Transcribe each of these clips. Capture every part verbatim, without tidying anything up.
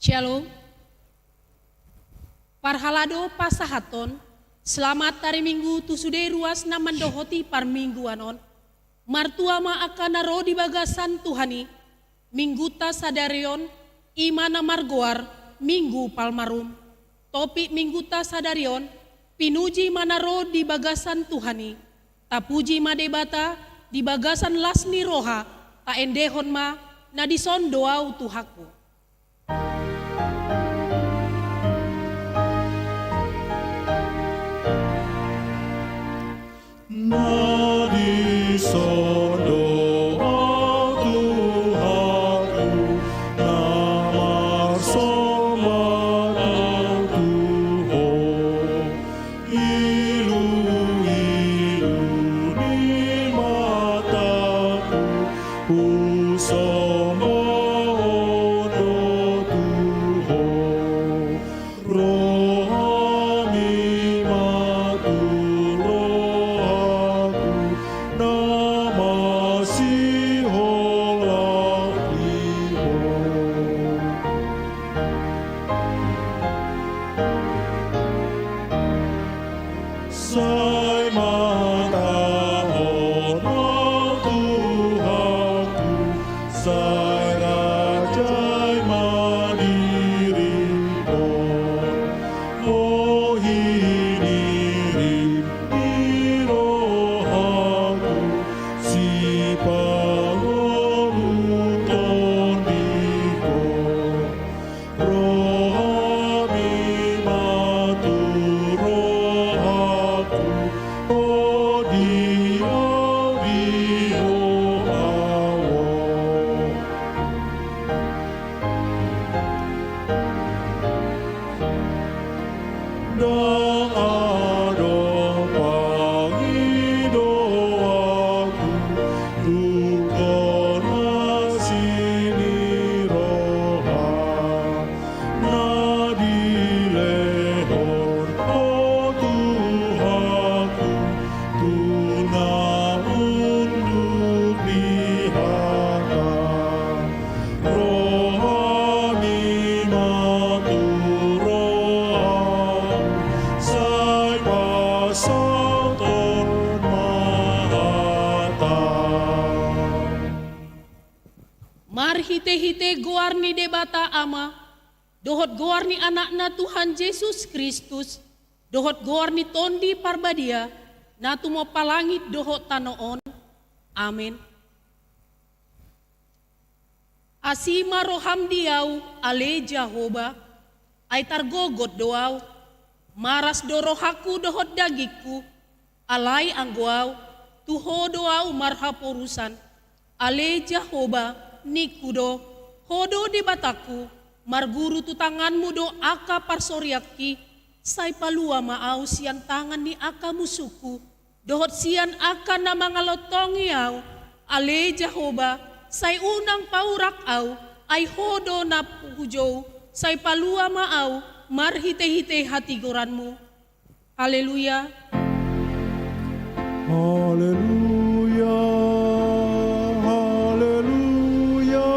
Shalom. Parhalado pasahathon selamat hari Minggu tu sude ruas na mandohoti parmingguan on. Martua ma angka na ro di bagasan Tuhan i. Mingguta sadari on i ma na margoar Minggu Palmarum. Topik Mingguta sadari on, pinuji ma na ro di bagasan Tuhan i. Tapuji ma Debata di bagasan las ni roha, taendehon ma na dison do ahu Tuhanku. Na dison do ahu Tuhanku, na marsomba ahu tu Ho. Iluilu ni matangku, husomba Ho do tu Ho. Rohami ma tu rohangku, na masiholang di Ho. Sai mangkahon Ho Tuhanku, sai rajai ma diringkon. Ho hinirim ni rohangku, sipangoluhon di Ho. Rohami ma tu rohangku, Ho di ahu di Ho ahu. Ndang adong pangidoanku, rungkot asi ni roha, na dilehon Ho Tuhanku, tu na unduk di hata. Rohami ma tu rohangku, sai pasahathon ma hata. Marhitehite goar ni Debata Ama, dohot goar ni Anakna Tuhan Jesus Kristus, dohot goar ni Tondi Parbadia, na tumompa langit dohot tano on. Amen. Asi ma roham di ahu, ale Jahowa, ai targogot do ahu. Maras do rohangku dohot dagingku, alai anggo ahu, tu Ho do ahu marhaporusan. Ale Jahowa, ningku do, Ho do Debatangku, marguru tu tanganmu do angka parsorianki, sai palua ma ahu sian tangan ni angka musungku, dohot sian angka na mangalontongi ahu. Ale Jahowa, sai unang paurak ahu, ai Ho do na hujou, sai palua ma ahu marhitehite hatigoranmu. Haleluya. Haleluya, haleluya,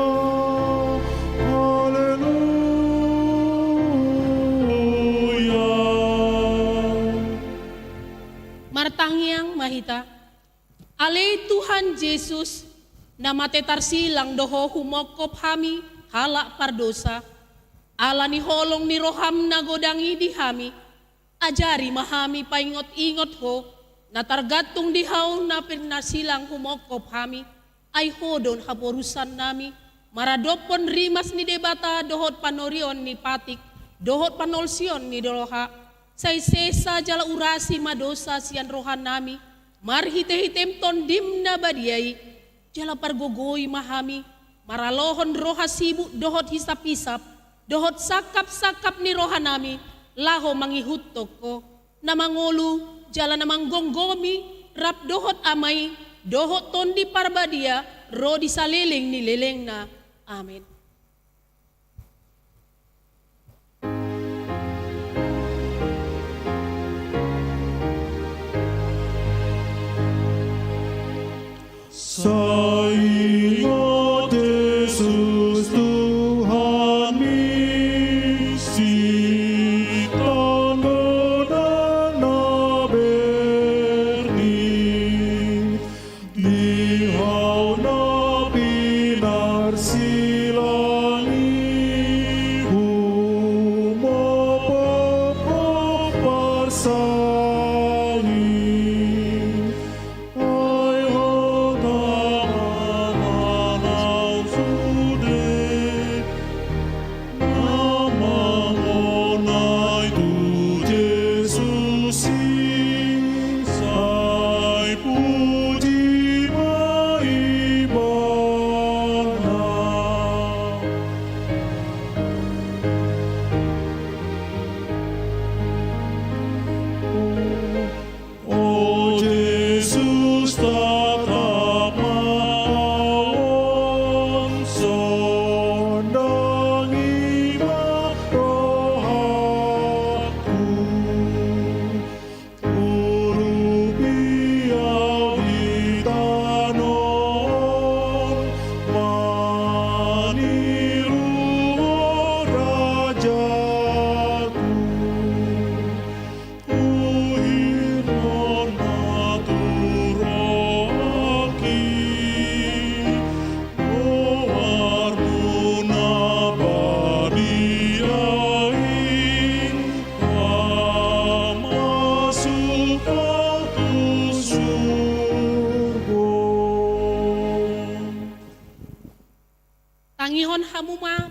haleluya. Martangiang ma hita. Ale Tuhan Jesus, na mate tarsilang do Ho humongkop hami halak pardosa. Ala ni holong ni roham na godang i di hami, ajari ma hami paingot-ingot Ho, na targantung di Ho na pinarsilang humongkop hami, ai Ho do haporusannami, maradophon rimas ni Debata dohot panorion ni patik, dohot panolsion ni roha, sai sesa jala urasi ma dosa sian rohanami, marhite-hitem Tondim na badia i, jala pargogoi ma hami, maralohon roha sibuk dohot hisap-hisap, dohot sangkap-sangkap ni rohanami, laho mangihuthon Ho, na mangolu, jala na manggomgomi, rap dohot Ama i, dohot Tondi Parbadia, ro di saleleng ni lelengna. Amen. Sai ingot Jesus Tuhanmi,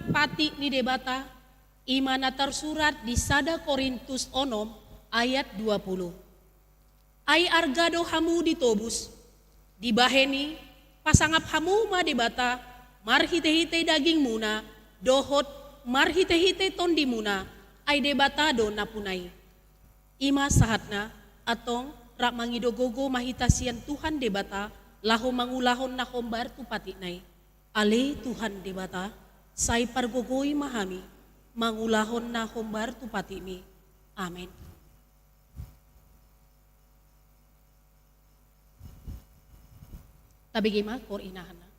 patik ni Debata, i ma na tarsurat di sada Korintus onom ayat dua puluh. Ai arga do hamu ditobus, dibahen i, pasangap hamu ma Debata, marhitehite dagingmuna, dohot marhitehite tondimuna, ai Debata do nampuna i. I ma sahatna, antong rap mangido gogo ma hita sian Tuhan Debata, laho mangulahon na hombar tu patikna i. Ale Tuhan Debata, sai pargogoi ma hami, mangulahon na hombar tu patikmi. Amen. Tabege ma koor inahana.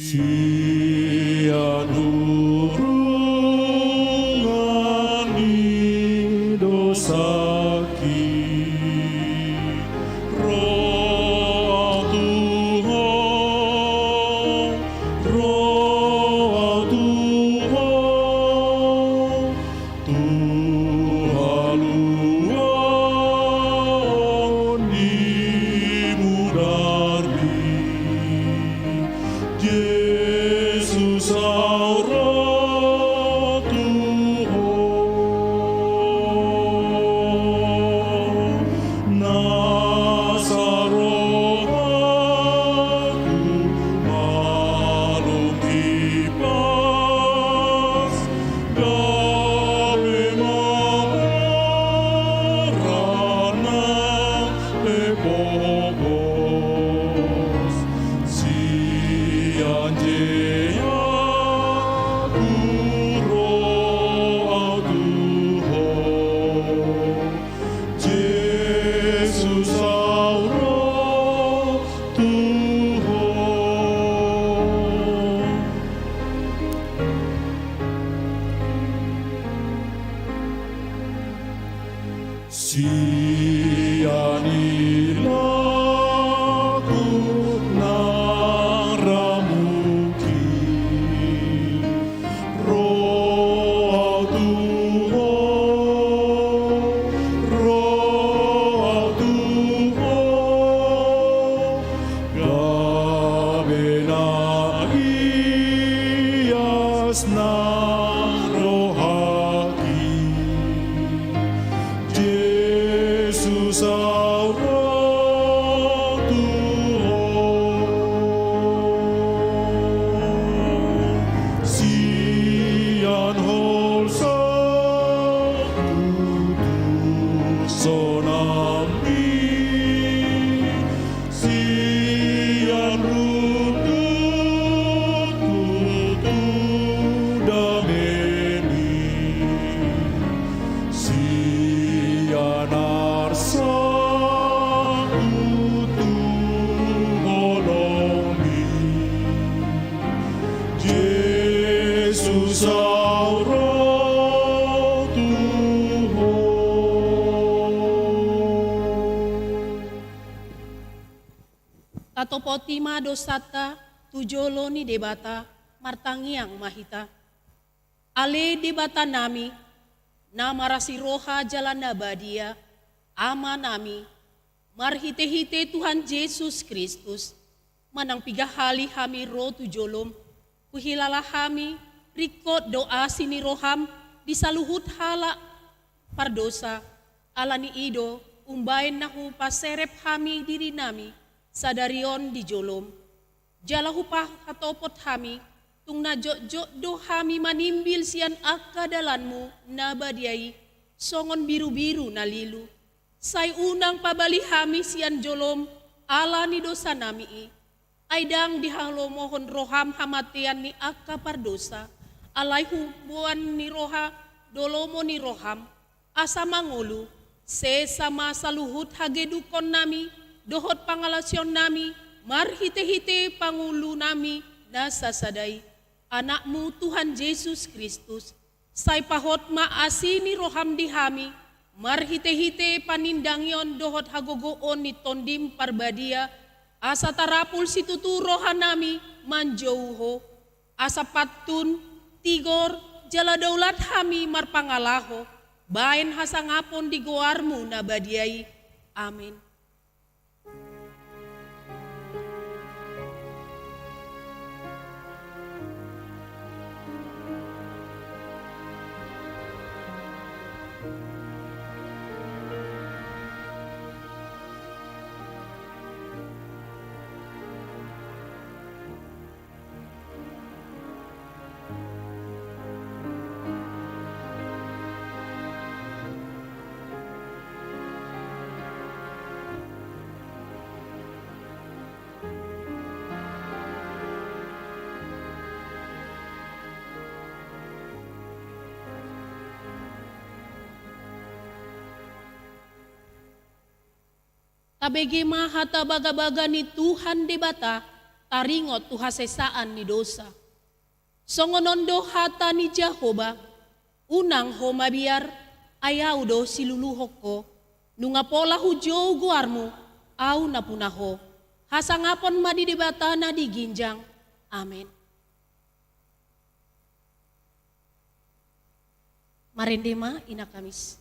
Sian hurungan ni dosangki, ro ahu tu Ho, ro ahu tu Ho, tu haluaon ni mudarmi, Jesus. Sian i lagu nang ramuki, ro au tu ho, ro au tu ho, gabe na hias nang rohaki. Jesus, au ro tu ho. Sian holsahon tu sonang i, sian rundutku tu damemi, sian arsakku tu holongmi. Jesus, au ro tu ho. Tatopoti ma dosanta tu jolo ni Debata, martangiang ma hita. Ale Debatanami, na marasi roha jala na badia, Amanami, marhitehite Tuhan Jesus Kristus, manang piga hali hami ro tu jolom, huhilala hami ringkot do asi ni roham di saluhut halak pardosa, ala ni i do umbaen na hupaserep hami dirinami sadari on di jolom. Jala hupahatopot hami, tung na jotjot do hami manimbil sian angka dalanmu na badia i, songon birubiru na lilu. Sai unang pabali hami sian jolom ala ni dosanami i. Ai ndang dihalomohon roham hamatean ni angka pardosa, alai huboan ni roha do lomo ni roham, asa mangolu, sesa ma saluhut hagedukkonnami dohot pangalaosionnami marhitehite Pangulunami na sasada i, Anakmu Tuhan Jesus Kristus. Sai pahot ma asi ni roham di hami, marhitehite panindangion dohot hagogoon ni Tondim Parbadia, asa tarapul situtu rohanami manjou Ho, asa pantun, tigor, jala daulat hami marpangalaho baen hasangapon di goarmu na badia i. Amen. Tabege ma hata bagabaga ni Tuhan Debata, taringot tu hasesaan ni dosa. Songon on do hata ni Jahowa: Unang ho mabiar, ai Ahu do siluluhon ho. Nunga pola hujou goarmu, Ahu na puna ho. Hasangapon ma di Debata na di ginjang. Amen. Marende ma, Ina Kamis.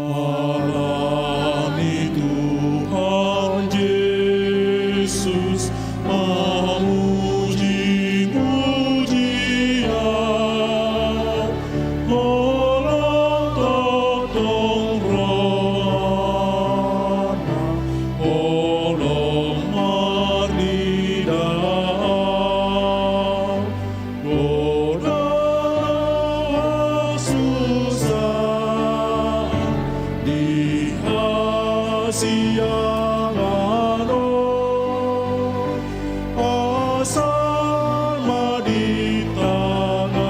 Ala ni Tuhan Jesus, mamuji-muji Au, holan tongtong rohana, holong marnida Au. Godang hasusaan di hasiangan on, asal ma di tanganna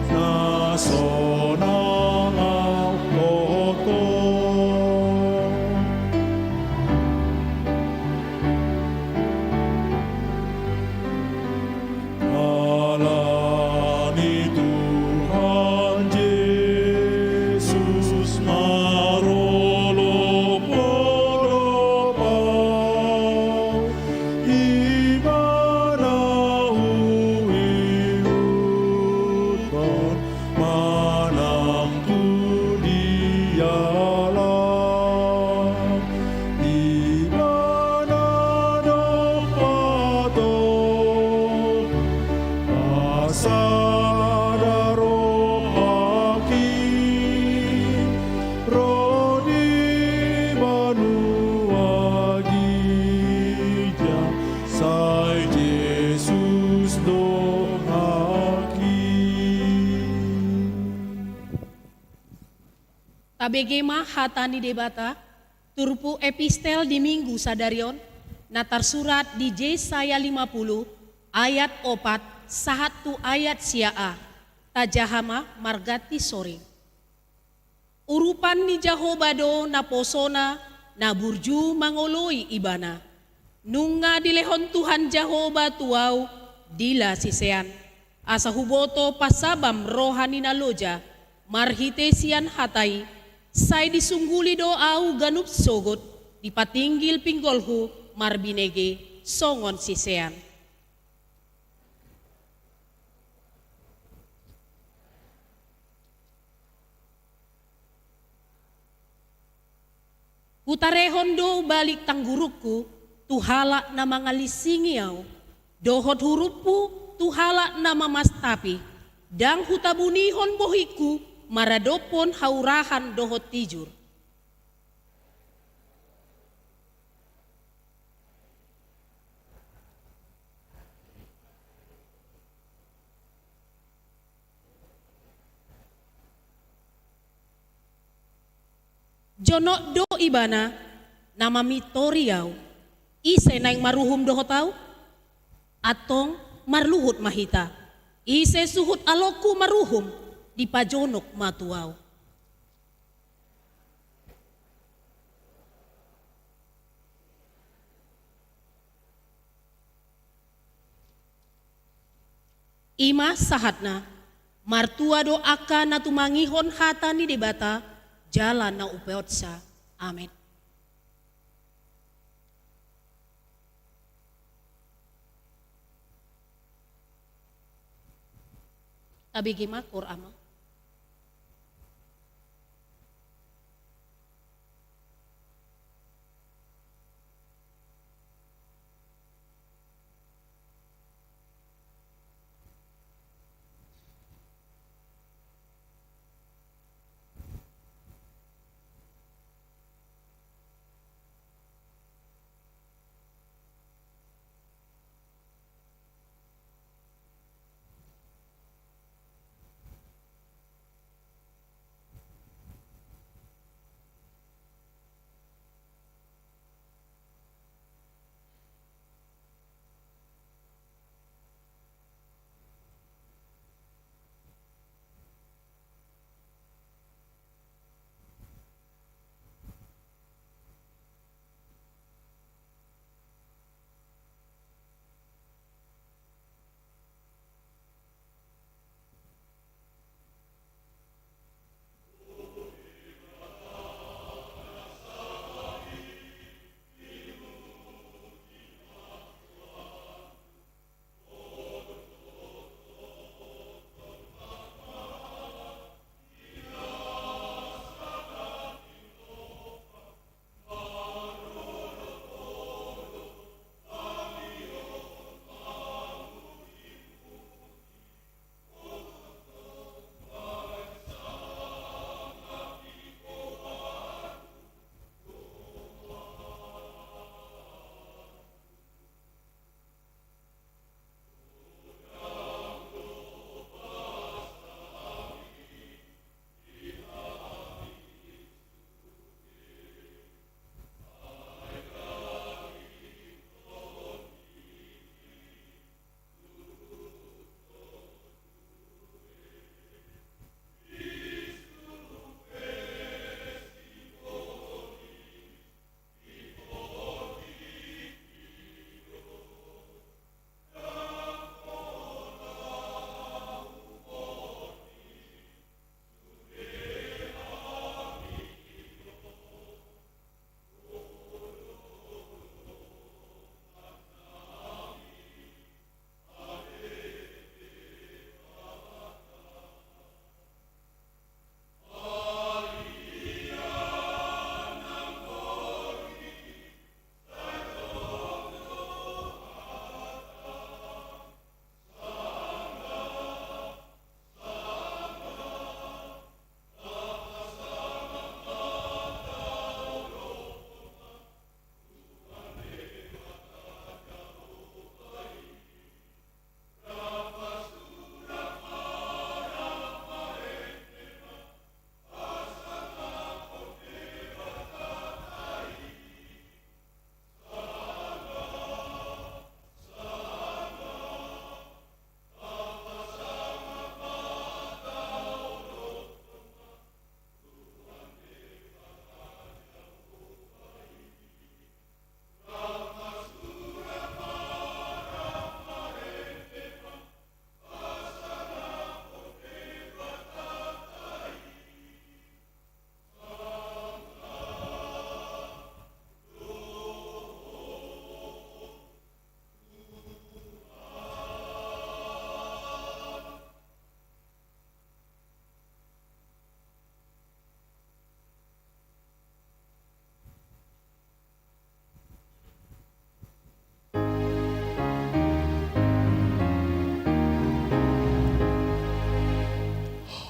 na sonang au dohot ho. Ala ni Tuhan Jesus, marolopolop au, Ibana huihuthon manang tu dia la, Ibana do patop pasada rohangki ro di banua ginjang, sai Jesus do haki. Tabege ma hata ni Debata, turpuk epistel di Minggu sadari on, na tarsurat di Jesaya lima puluh ayat opat sahat tu ayat sia a. Tajaha ma marganti soring. Urupan ni Jahowa do naposona na burju mangoloi ibana. Nunga dilehon Tuhan Jahowa tu ahu dila sisean, asa huboto pasabam roha ni na loja, marhite sian hata i, sai disungguli do ahu ganup sogot, dipatinggil pinggolhu marbinege songon sisean. Hutarehon do balik tanggurungku tu halak na mangalinsingi ahu, dohot hurumpu tu halak na mamastapi, ndang hutabunihon bohingku maradophon haurahan dohot tijur. Jonok do ibana na mamintori ahu. Ise naeng maruhum dohot ahu? Antong marluhut ma hita. Ise suhut alongku maruhum, dipajonok ma tu ahu. I ma sahatna, martua do angka na tumangihon hata ni Debata jala na umpeopsa. Amen. Tabege ma, Amang.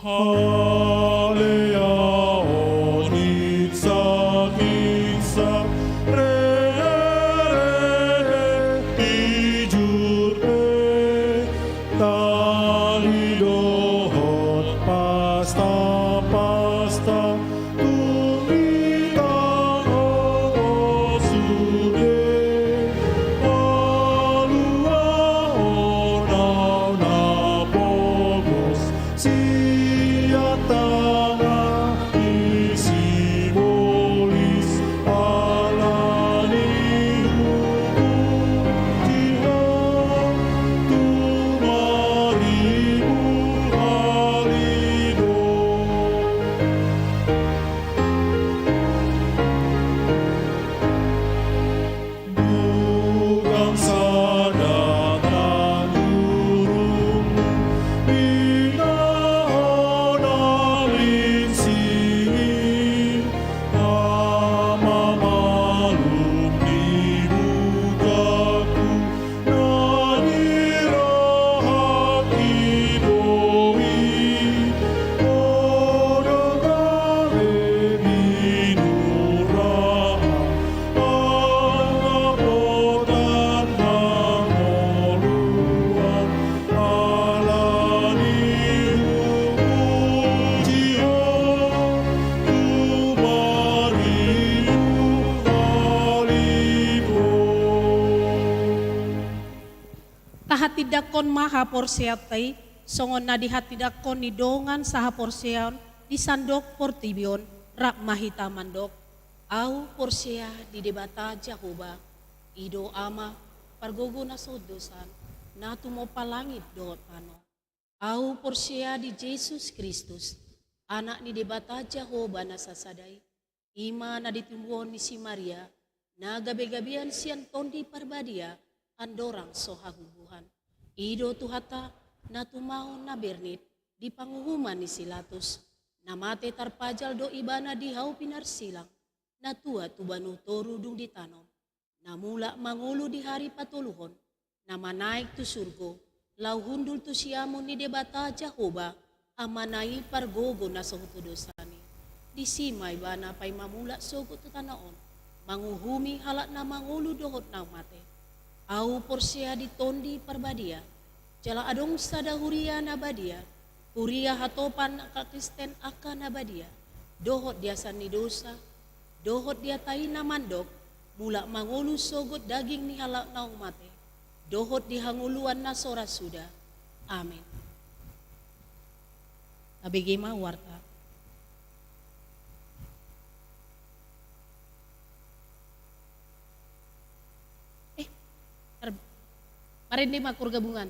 Haleaon, itsak-itsak, rehe-rehe, pijur pe, tali dohot pasta-pasta, tung di tano sude, haluaon au na pogos, sian tangan ni sibolis, ala ni huhuti ho tu maribur hali do. Bukan sada tanjurung, pinahon na linsir i, Ama, malum ni bukaku, na di rohangki do i, ho do gabe binurang, angka potan hangoluan, ala ni huhuti ho tu maribur hali do. Tahatindangkon ma haporseaonta i, songon na dihatindangkon ni dongan sahaporseaon di sandok portibi on, rap ma hita mandok: Ahu porsea di Debata Jahowa, i do Ama, pargogo na so hot dosan, na tumompa langit dohot tano. Ahu porsea di Jesus Kristus, Anak ni Debata Jahowa na sasada i, i ma na ditumbuhon ni si Maria, na gabe-gabean sian Tondi Parbadia, andorang so hahubuhan. I do Tuhanta, na tumaon na bernit di panguhuman ni si Latus, na mate tarpajal do Ibana di hau pinarsilang, na tua tu banua toru dung ditanom, na mulak mangolu di hari patoluhon, na manaek tu surgo, laho hundul tu siamun ni Debata Jahowa, Amana i, pargogo na so hot dosan i. Disi ma Ibana paima mulak sogot tu tano on, manguhumi halak na mangolu dohot na mate. Ahu porsea di Tondi Parbadia, jala adong sada huria na badia, huria hatopan angka Kristen angka na badia, dohot di asan ni dosa, dohot di hata i na mandok, mulak mangolu sogot daging ni halak naung mate, dohot di hangoluan na so ra suda. Amen. Tabege ma warta. Eh, tar-, marende ma kur gabungan.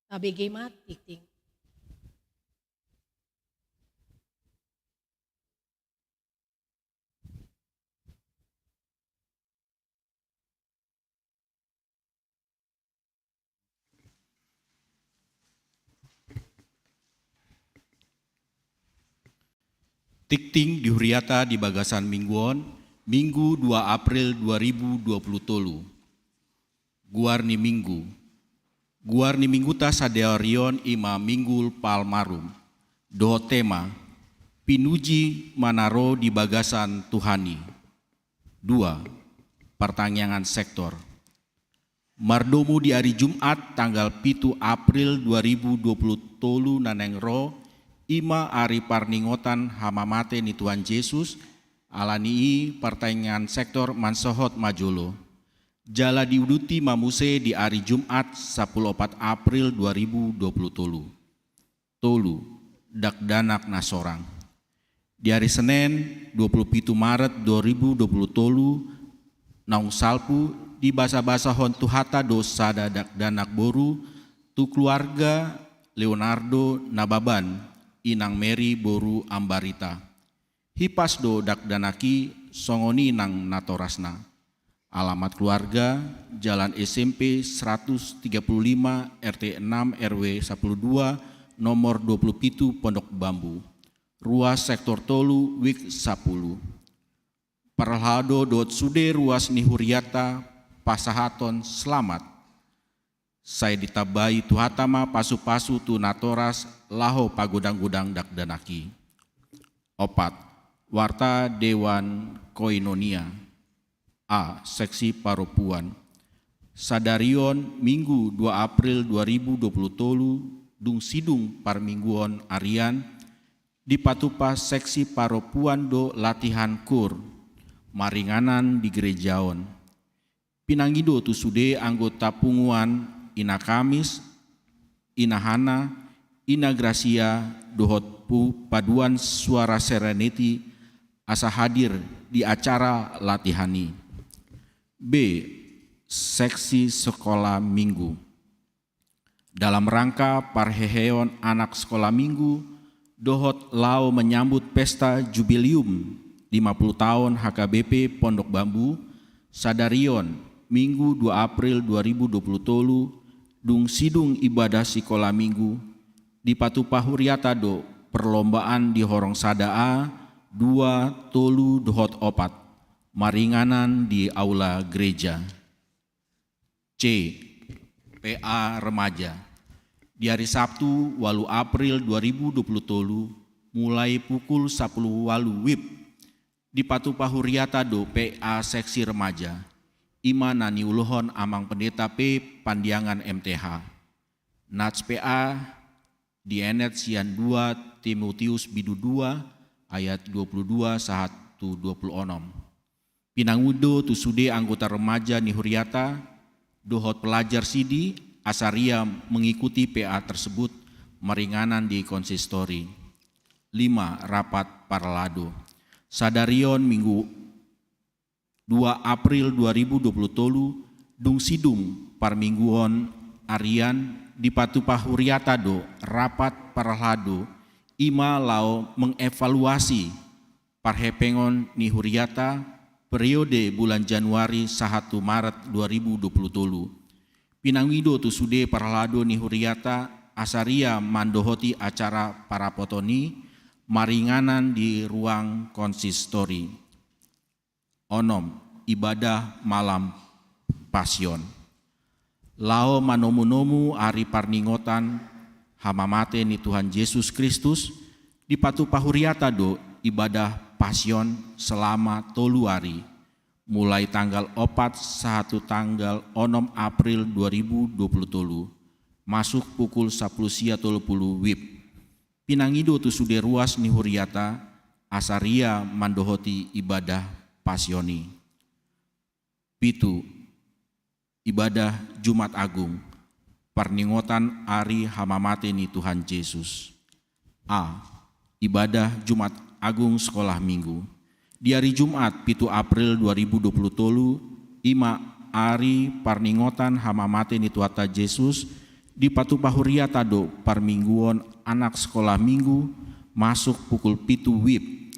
Tabege ma tingting. Tingting di huriata di bagasan minggu on, Minggu dua April dua ribu dua puluh tolu. Goar ni minggu. Goar ni mingguta sadari on i ma Minggu Palmarum. Dohot tema, Pinuji ma na ro di bagasan Tuhan i. Dua, partangiangan sektor. Mardomu di ari Jumat tanggal pitu April dua ribu dua puluh tolu na naeng ro, i ma ari parningotan hamamate ni Tuhan Jesus, ala ni i partangiangan sektor mansohot ma jolo. Jala diuduti ma muse di ari Jumat sampulu opat April dua ribu dua puluh tolu. Tolu, dakdanak na sorang. Di ari Senen, dua puluh pitu Maret dua ribu dua puluh tolu, naung salpu, dibasabasahon Tuhanta do sada dakdanak boru, tu keluarga Leonardo Nababan, inang Mary boru Ambarita. Hipas do dakdanak i songon i nang natorasna. Alamat keluarga, Jalan S M P seratus tiga puluh lima, R T enam, R W sepuluh dua, nomor dua puluh pitu, Pondok Bambu. Ruas sektor tolu, wik sampulu. Parhalado dohot sude ruas ni huriata pasahaton selamat. Sai ditambai Tuhanta ma pasupasu tu natoras laho pagodanggodang dakdanak i. Opat, warta Dewan Koinonia. A, seksi parompuan. Sadari on Minggu dua April dua ribu dua puluh tolu, dung sidung parmingguon arian, dipatupa seksi parompuan do latihan kur, maringanan di gereja on. Pinangido tu sude anggota punguan, Ina Kamis, Ina Hana, Ina Grasia, dohot pu-, paduan suara Serenity asa hadir di acara latihan i. B, seksi sekolah minggu. Dalam rangka parheheon anak sekolah minggu, dohot laho menyambut pesta jubilium lima puluh taon H K B P Pondok Bambu, sadari on, Minggu dua April dua ribu dua puluh tolu, dung sidung ibadah sikola minggu, dipatupa huriata do perlombaan di horong sada A, dua, tolu, dohot opat, maringanan di aula gereja. C, P A remaja. Di ari Sabtu, walu April dua ribu dua puluh tolu, mulai pukul sampulu walu wib, dipatupa huriata do P A seksi remaja, i ma na niulohon Amang Pendeta P Pandiangan M T H. Nats P A dienet sian dua Timotius bindu dua ayat dua puluh dua sahat tu dua puluh onom. Pinangido tu sude anggota remaja ni huriata, dohot pelajar sidi, asa ria mengikuti P A tersebut maringanan di konsistori. Lima, rapat parhalado. Sadari on Minggu dua April dua ribu dua puluh tolu, dung sidung parmingguon arian, dipatupa huriata do rapat parhalado, i ma laho mengevaluasi parhepengon ni huriata periode bulan Januari sahat tu Maret dua ribu dua puluh tolu. Pinangido tu sude parhalado ni huriata asa ria mandohoti acara parapoton i maringanan di ruang konsistori. Onom, ibadah malam Pasion. Laho manomunomu ari parningotan hamamate ni Tuhan Jesus Kristus, dipatupa huriata do ibadah Pasion selama tolu ari, mulai tanggal opat sahat tu tanggal onom April dua ribu dua puluh tolu, masuk pukul sampulu sia tolu puluh wib. Pinangido tu sude ruas ni huriata, asa ria mandohoti ibadah Pasion i. Pitu, ibadah Jumat Agung, parningotan ari hamamate ni Tuhan Jesus. A, ibadah Jumat Agung sekolah minggu. Di ari Jumat, pitu April dua ribu dua puluh tolu, i ma ari parningotan hamamate ni Tuhanta Jesus, Dipatupa huriata do parmingguon anak sikola minggu masuk pukul pitu wib.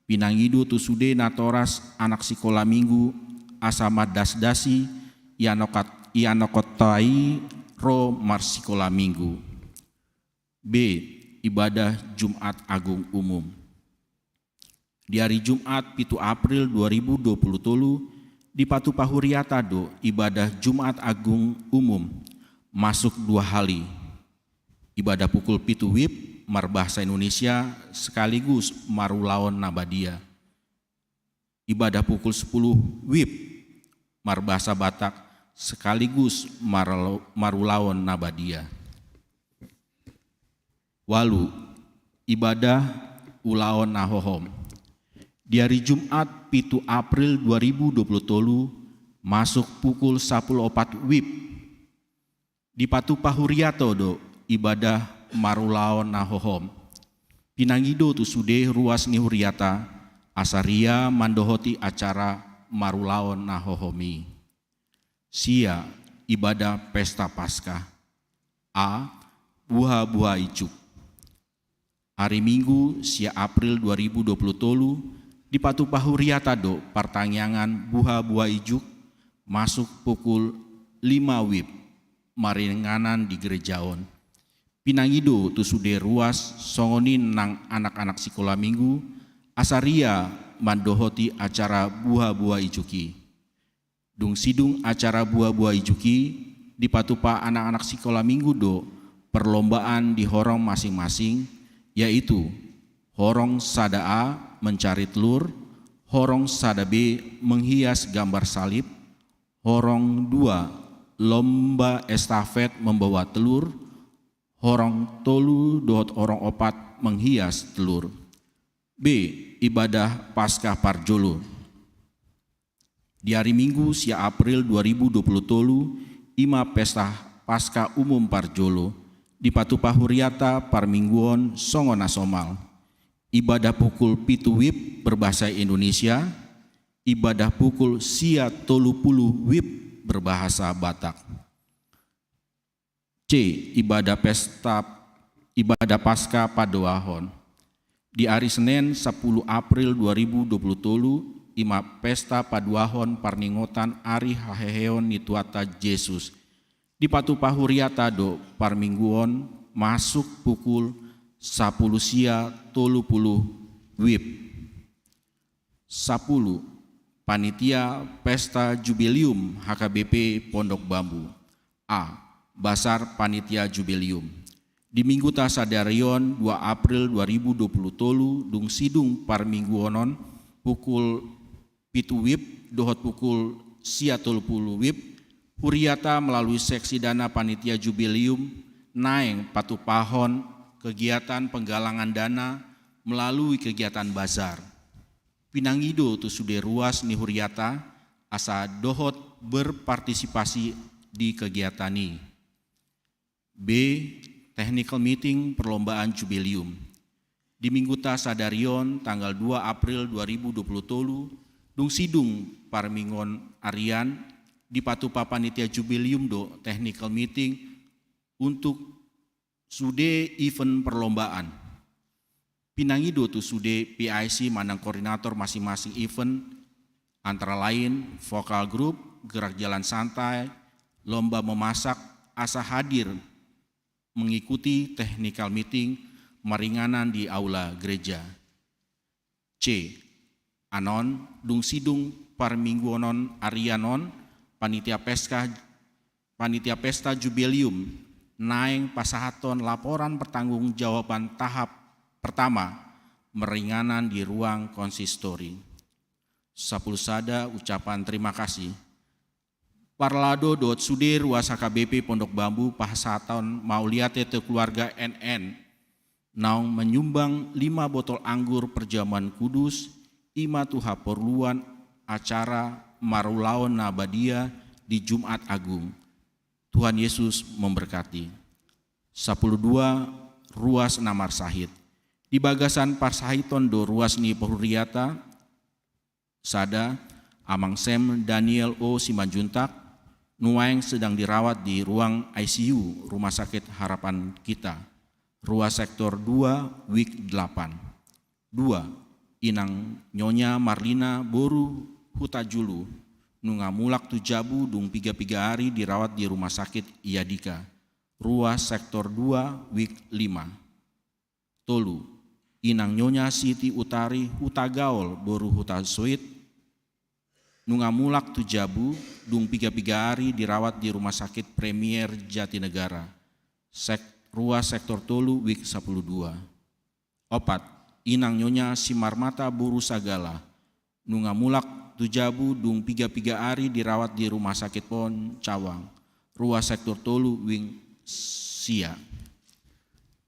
Pinangido tu sude natoras anak sikola minggu asa mandasdasi ianokot-, ianakkonta i ro marsikola minggu. B. Ibadah Jumat Agung Umum. Di ari Jumat pitu April dua ribu dua puluh tolu, dipatupa huriata do ibadah Jumat Agung Umum masuk dua hali. Ibadah pukul pitu wib marbahasa Indonesia sekaligus marulaon na badia. Ibadah pukul sepuluh wib marbahasa Batak sekaligus marlo-, marulaon na badia. Walu, ibadah ulaon na hohom. Di ari Jumat pitu April dua ribu dua puluh tolu, masuk pukul sapuluh opat wib. Dipatupa huriata do ibadah marulaon na hohom. Pinangido tu sude ruas ni huriata, asa ria mandohoti acara marulaon na hohom i. Sia, ibadah Pesta Paskah. A. Buhabuha ijuk. Ari Minggu sia April dua ribu dua puluh tolu, dipatupa huriata do partangiangan buhabuha ijuk masuk pukul lima wib maringanan di gereja on. Pinangido tu sude ruas songon i nang anak-anak sikola minggu, asa ria mandohoti acara buhabuha ijuk i. Dung sidung acara buhabuha ijuk i, dipatupa anak-anak sikola minggu do perlombaan di horong masing-masing, yaitu horong sada A mencari telur, horong sada B menghias gambar salib, horong dua lomba estafet membawa telur, horong tolu dohot horong opat menghias telur. B. Ibadah Paskah parjolo. Di ari Minggu sia April dua ribu dua puluh tolu, i ma Pesta Paskah Umum parjolo, dipatupa huriata parmingguon songon na somal. Ibadah pukul pitu wib berbahasa Indonesia, ibadah pukul sia tolu puluh wib berbahasa Batak. C. Ibadah pesta, ibadah Paskah paduahon. Di ari Senen sapuluh April dua ribu dua puluh tolu, i ma pesta paduahon parningotan ari haheheon ni Tuhanta Jesus. Dipatupa huriata do parmingguon masuk pukul sapuluh sia tolu puluh wib. Sapuluh. Panitia Pesta Jubilium H K B P Pondok Bambu. A. Basar Panitia Jubilium. Di Mingguta sadarion dua April dua ribu dua puluh tolu, dung sidung parmingguonon pukul pitu wib dohot pukul sia tolu puluh wib, huriata melalui seksi dana Panitia Jubilium naeng patupahon kegiatan penggalangan dana melalui kegiatan bazar. Pinangido tu sude ruas ni huriata asa dohot berpartisipasi di kegiatan i. B. Technical meeting perlombaan jubilium. Di Mingguta sadarion tanggal dua April dua ribu dua puluh tolu, dung sidung parmingguon arian, dipatupa Panitia Jubilium do technical meeting untuk sude event perlombaan. Pinangido tu sude P I C manang koordinator masing-masing event, antara lain vokal group, gerak jalan santai, lomba memasak, asa hadir mengikuti technical meeting maringanan di aula gereja. C. Anon, dung sidung parmingguonon arian on, panitia pesta, panitia pesta jubilium naeng pasahathon laporan pertanggungjawaban tahap pertama maringanan di ruang konsistori. Sapuluh sada, ucapan terima kasih. Parlado dohot sude ruas H K B P Pondok Bambu pasahathon mauliate tu keluarga N N naung menyumbang lima botol anggur perjamuan kudus, i ma tu haporluan acara marulaon na badia di Jumat Agung. Tuhan Yesus memberkati. Sapuluh dua, ruas na marsahit. Di bagasan parsahiton do ruas ni parhuriata, sada, Amang Sem Daniel O Simanjuntak, nuaeng sedang dirawat di ruang I C U Rumah Sakit Harapan Kita, rua sektor dua, wing delapan. Dua, inang Nyonya Marlina boru Hutajulu, nunga mulak tu jabu dung piga-piga ari dirawat di Rumah Sakit Yadika, rua sektor dua, wing lima. Tolu, inang Nyonya Siti Utari Hutagaol boru Hutasoit, nunga mulak tu jabu dung piga-piga ari dirawat di Rumah Sakit Premier Jatinegara, sek-, rua sektor tolu, wing sampulu dua. Opat, inang Nyonya Simarmata boru Sagala, nunga mulak tu jabu dung piga-piga ari dirawat di Rumah Sakit Pon Cawang, rua sektor tolu, wing sia.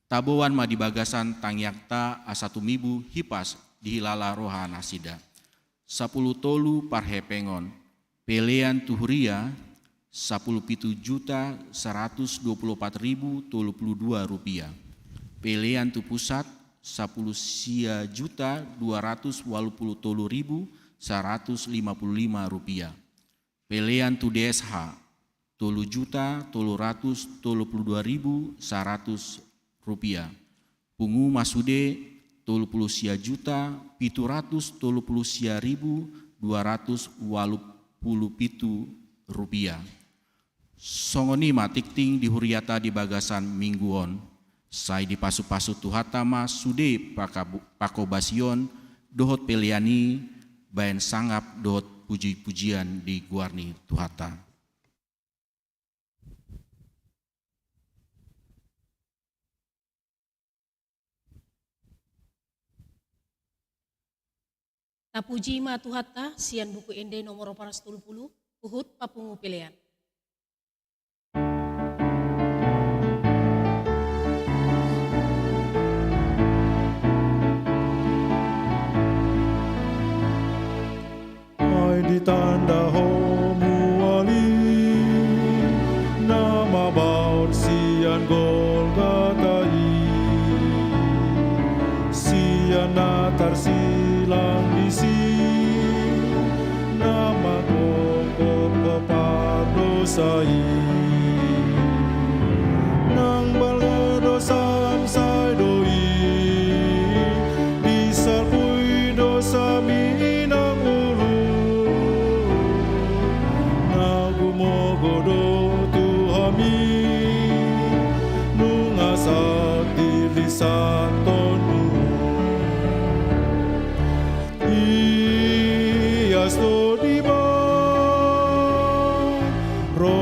Taboan ma di bagasan tangiangta asa tumibu hipas dihilala roha nasida. Sampulu tolu parhepengon. Pelean tu huria, sampulu pitu juta saratus dua pulu opat ribu tolu pulu dua rupiah. Pelean tu pusat, sampulu sia juta dua ratus walu pulu tolu ribu saratus lima pulu lima rupiah. Pelean tu D S H, tolu juta tolu ratus tolu pulu dua ribu saratus rupiah. Pungu ma sude, tolu pulu sia juta pitu ratus tolu pulu sia ribu dua ratus walu pulu pitu rupiah. Songon i ma tingting di huriata di bagasan minggu on. Sai dipasu-pasu Tuhanta ma sude pakabu-, pakobasion dohot pelean i, baen sangap dohot puji-pujian di goar ni Tuhanta. Tapuji ma Tuhanta, sian Buku Ende nomor opat ratus tolu pulu, huhut papungu pelean. Ai ditanda Ho mual i, na mabaor sian Golgata i, sian na tarsilang disi, na mangkophop pardosa i. Nang balga dosam sai do i, disalpu i dosam i, inang ulu. Na gumogo do tu hami, nunga satir di santonmu. Ias do dibahen ro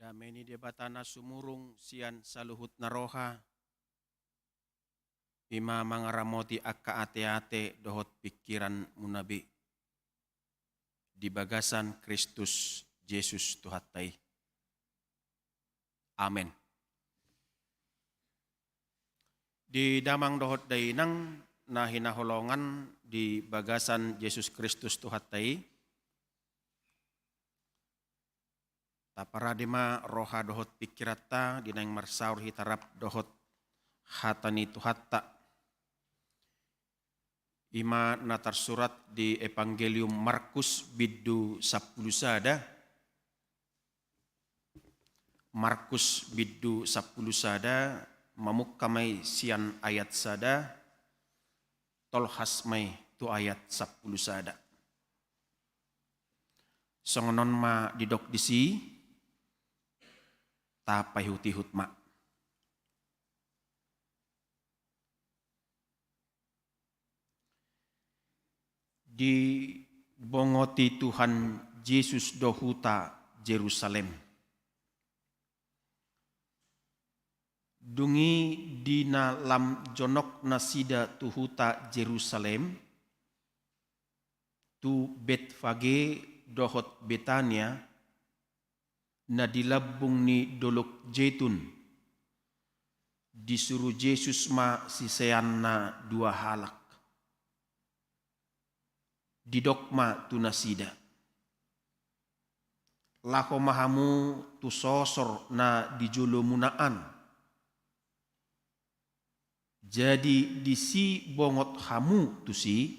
Dame ni Debata na sumurung sian saluhut na roha, i ma mangaramoti angka ateate dohot pingkiranmuna be di bagasan Kristus Jesus Tuhanta i. Amen. Di damang dohot dainang na hinaholongan di bagasan Jesus Kristus Tuhanta i, taparade ma roha dohot pingkiranta di naeng marsaor hita rap dohot hata ni Tuhanta. I ma na tarsurat di Evangelium Markus bindu sampulu sada. Markus bindu sampulu sada, mamungka ma i sian ayat sada, tolhas ma i tu ayat sampulu sada. Songon on ma didok disi, tapaihutihut ma. Dibongoti Tuhan Jesus do huta Jerusalem. Dung i di na lam jonok nasida tu huta Jerusalem, tu Betfage dohot Betania, na di lambung ni Dolok Jetun, disuru Jesus ma siseanna dua halak. Didok ma tu nasida: Laho ma hamu tu sosor na di jolomuna an. Jadi disi bongot hamu tusi,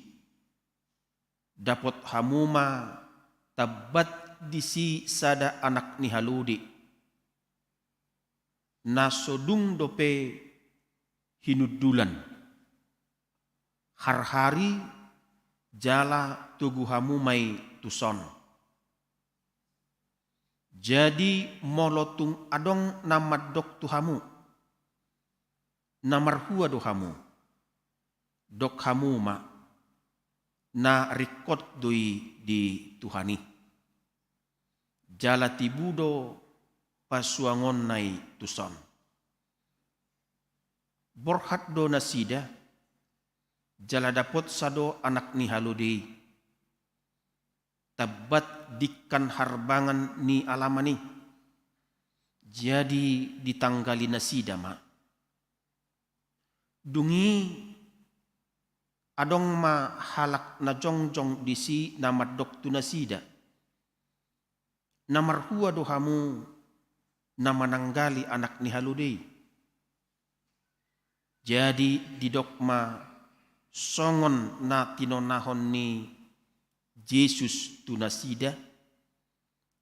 dapot hamu ma tambat disi sada anak ni halode, na so dung dope hinundulan. Harhari jala togu hamu ma i tuson. Jadi molo tung adong na mandok tu hamu: Na marhua do hamu? Dok hamu ma: Na ringkot do i di Tuhan i. Jala tibu do pasuangonna i tuson. Borhat do nasida, jala dapotsa do anak ni halode i. Tambat dingkan harbangan ni alaman i. Jadi ditanggali nasida ma. Dung i adong ma halak na jongjong disi na mandok tu nasida: Na marhua do hamu na mananggali anak ni halode i? Jadi didok ma songon na tinonahon ni Jesus tu nasida,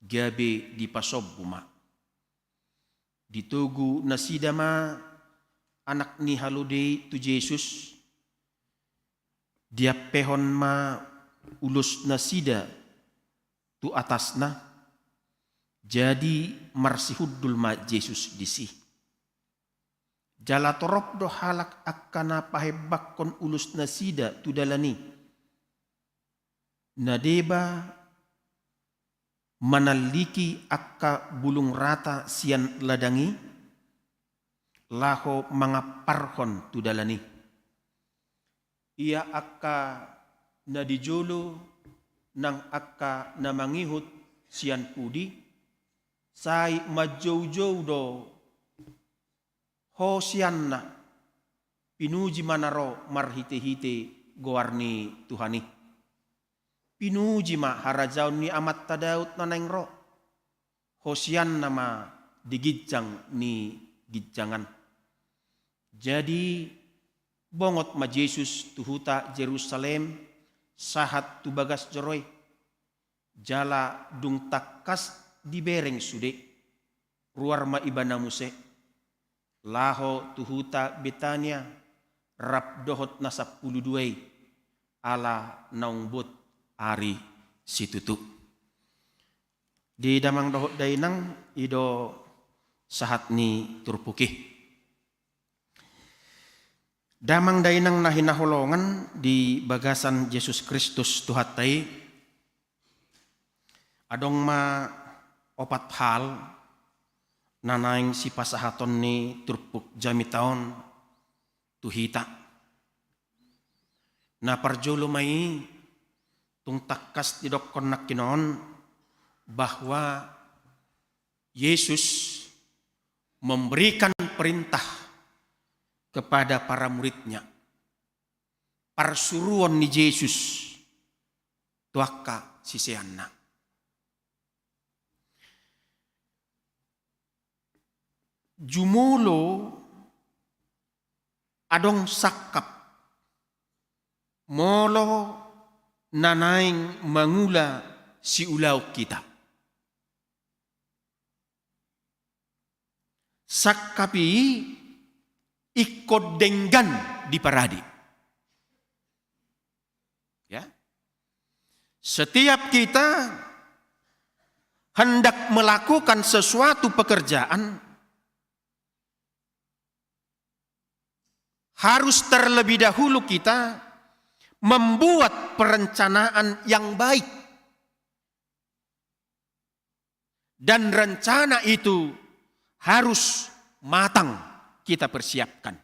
gabe dipasombu ma. Ditogu nasida ma anak ni halode i tu Jesus, diampehon ma ulos nasida tu atasna, jadi marsihundul ma Jesus disi. Jala torop do halak angka na pahembangkon ulos nasida tu dalan i, na deba manalliki angka bulung rata sian ladang i, laho mangamparhon tu dalan i. Ia angka na di jolo nang angka na mangihut sian pudi, sai manjoujou do: Hosianna, pinuji ma na ro marhitehite goar ni Tuhan i. Pinuji ma harajaon ni amanta Daud na naeng ro. Hosianna ma di ginjang ni ginjangan. Jadi bongot ma Jesus tu huta Jerusalem, sahat tu bagas joro i. Jala dung tangkas dibereng sude, ruar ma ibana muse, laho tu huta Betania, rap dohot na sampulu dua i, ala naung bot ari situtu. Di damang dohot dainang, i do sahat ni turpuk i. Damang dainang na hinaholongan di bagasan Jesus Kristus Tuhanta i, adong ma opat hal na naeng sipasahaton ni turpuk jamita on tu hita. Na parjolo ma i, tung tangkas didokkon nangkin on bahwa Yesus memberikan perintah kepada para muridnya. Parsuruon ni Jesus tu angka siseanna. Jumolo adong sangkap molo na naeng mangula siulaon hita. Sangkap i ingkon denggan diparade. Ya. Setiap kita hendak melakukan sesuatu pekerjaan, harus terlebih dahulu kita membuat perencanaan yang baik. Dan rencana itu harus matang kita persiapkan.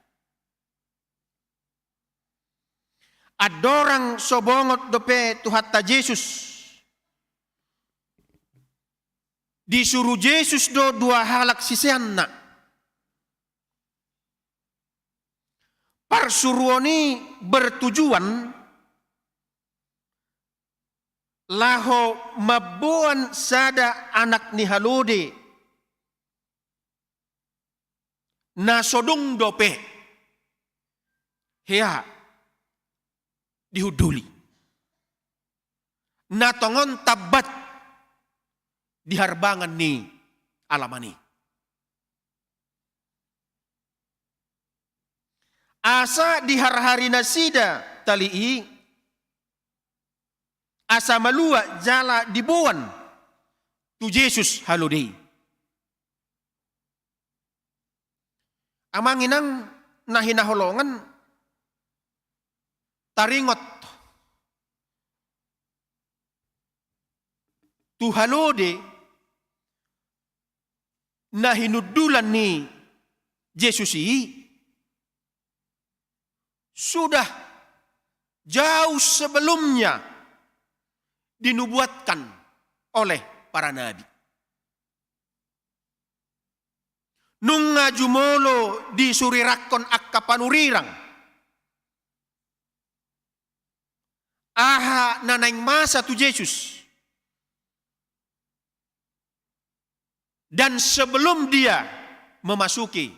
Andorang so bongot dope Tuhanta Jesus, disuru Jesus do dua halak siseanna. Parsuruon i bertujuan laho mamboan sada anak ni halode na so dung dope hea dihunduli, na tongon tambat di harbangan ni alaman i. Asa diharhari nasida tali i, asa malua jala diboan tu Jesus halode i. Amang inang na hinaholongan, taringot tu halode na hinundulan ni Jesus i sudah jauh sebelumnya dinubuatkan oleh para nabi. Nunga jumolo disurirangkon angka panurirang aha na naeng masa tu Jesus. Dan sebelum dia memasuki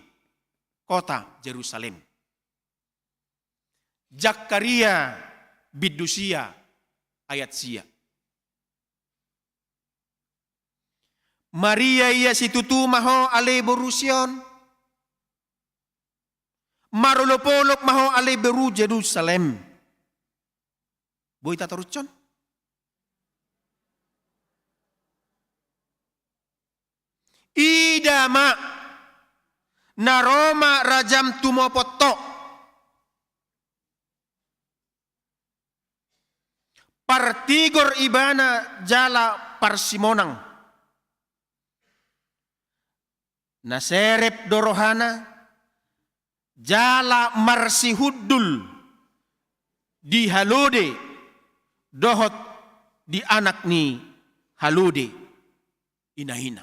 kota Jerusalem. Zakaria bindu sia ayat sia. Maria ia situtu ma ho ale boru Sion. Marolopolop ma ho ale boru Jerusalem. Boi tatarushon? Ida ma, na ro ma rajam tumopot ho. Partigor ibana jala parsimonang. Na serep do rohana jala marsihundul di halode dohot di anak ni halode, ina-ina.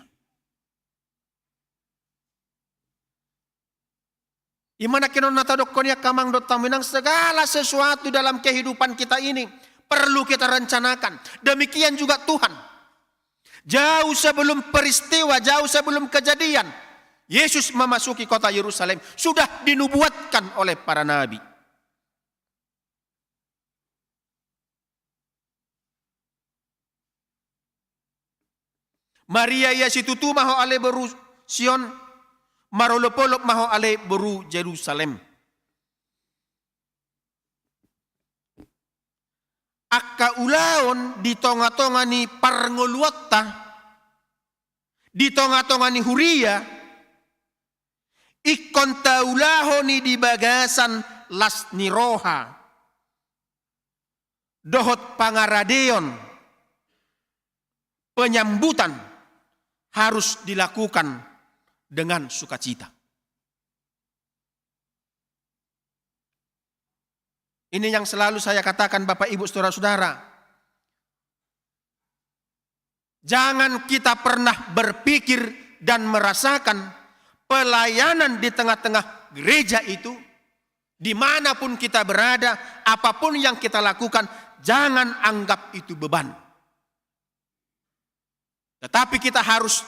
Ima nangkinon na tadokkon i angka amang dohot hamu inang, segala sesuatu dalam kehidupan kita ini perlu kita rencanakan. Demikian juga Tuhan. Jauh sebelum peristiwa, jauh sebelum kejadian, Yesus memasuki kota Yerusalem, sudah dinubuatkan oleh para nabi. Maria ia situtu ma ho ale boru Sion, marolopolop ma ho ale boru Jerusalem. Angka ulaon di tonga-tonga ni parngoluonta, di tonga-tonga ni huria, ingkon taulahon i di bagasan las ni roha dohot pangaradeon, penyambutan harus dilakukan dengan sukacita. Ini yang selalu saya katakan, Bapak, Ibu, saudara-saudara. Jangan kita pernah berpikir dan merasakan pelayanan di tengah-tengah gereja itu, dimanapun kita berada, apapun yang kita lakukan, jangan anggap itu beban. Tetapi kita harus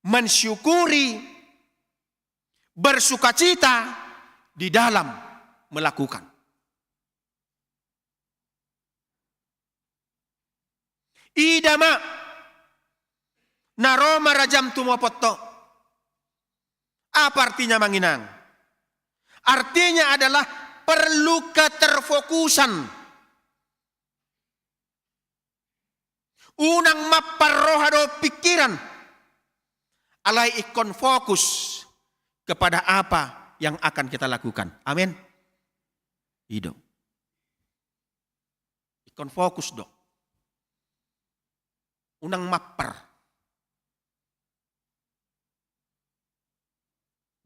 mensyukuri, bersukacita di dalam melakukan. Ida ma na ro ma rajam tumopot ho. Apa artinya, Amang Inang? Artinya adalah perlu keterfokusan. Unang mappar roha dohot pikiran. Alai ingkon fokus kepada apa yang akan kita lakukan. Amin. I do. Ingkon fokus do. Unang mappar.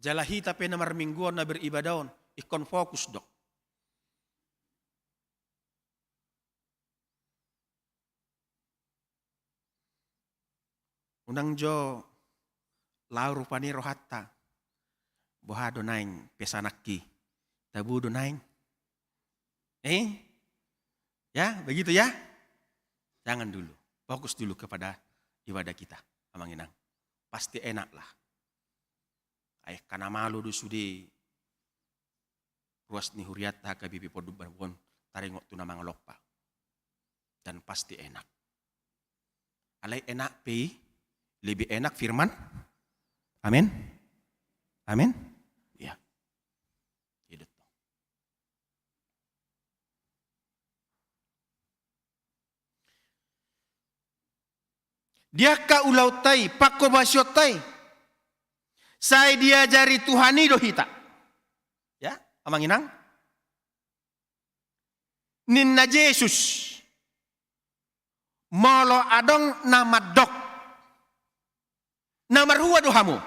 Jala hita pe na marminggu on, na beribadah on, ingkon fokus do. Unang jo laho rupani rohanta. Boha do naeng pesananki? Tabo do naeng? Eh? Ya, begitu ya? Jangan dulu. Fokus dulu kepada ibadah kita, Amang Inang. Pasti enak lah. Ai angka na malo do sude ruas ni hurianta H K B P Podoman Baru on taringot tu na mangalompa. Dan pasti enak. Alai enak pe i, lebih enak firman. Amin. Amin. Ya. Hidup. Di angka ulaonta i, panghobasionta i, sai diajari Tuhan i do hita. Ya, Amang Inang. Ninna Jesus, molo adong na mandok, na marhua do hamu?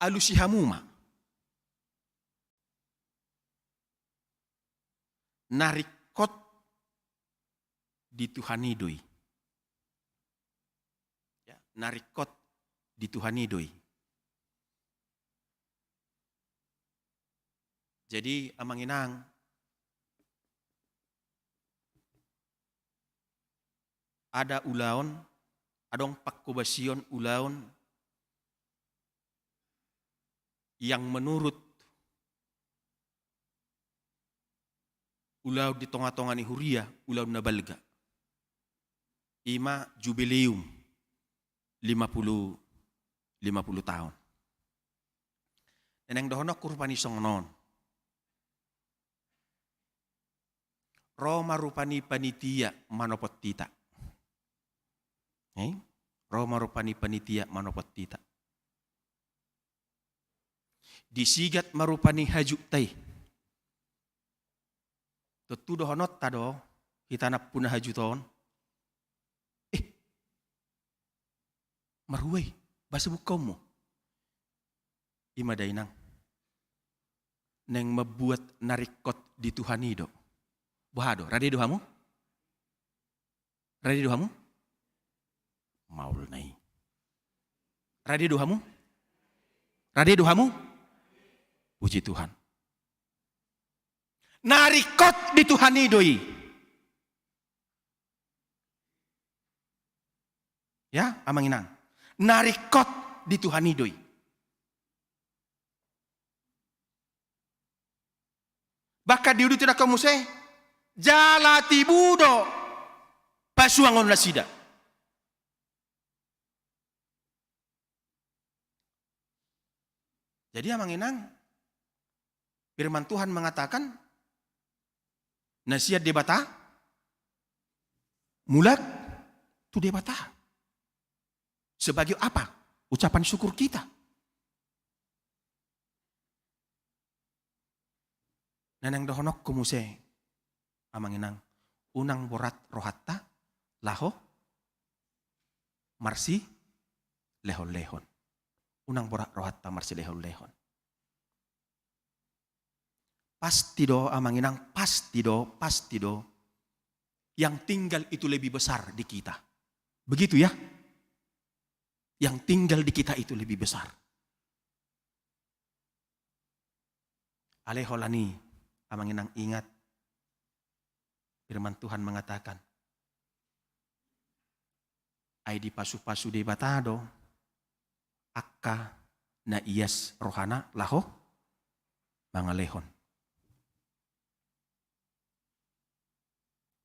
Alusi hamu ma. Na ringkot di Tuhan i do i. Ya, na ringkot di Tuhan i do i. Jadi, Amang Inang, ada ulaon, adong panghobasion ulaon yang menurut ulaon di tonga-tonga ni huria, ulaon na balga. I ma jubileum lima puluh, lima puluh taon. Na naeng dohononku rupani songon on. Ro ma rupani panitia manopot hita. Eh? Ro ma rupani panitia manopot hita. Disigat ma rupani hajutta i. Tontu dohononta do, hita nampuna hajut on. Eh, marhua i, boasa bungkaonmu? I ma da Inang. Naeng mambuat na ringkot di Tuhan i do. Boha do, rade do hamu? Rade do hamu? Maol na i. Rade do hamu? Rade do hamu? Puji Tuhan. Na ringkot di Tuhan i do i. Ya, Amang Inang. Na ringkot di Tuhan i do i. Bahkan diuduti nangkin muse, jala tibu do pasuangon nasida. Jadi, Amang Inang, firman Tuhan mengatakan, na sian Debata mulak tu Debata. Sebagai apa? Ucapan syukur kita. Na naeng dohononku muse, Amang Inang, unang borat rohanta laho marsi lehon-lehon. Unang borat rohanta marsilehon-lehon. Pasti do, Amang Inang, pasti do, pasti do. Yang tinggal itu lebih besar di kita. Begitu ya? Yang tinggal di kita itu lebih besar. Alai holan i, Amang Inang, ingat, firman Tuhan mengatakan, ai dipasu-pasu Debata do angka na ias rohana laho mangalehon.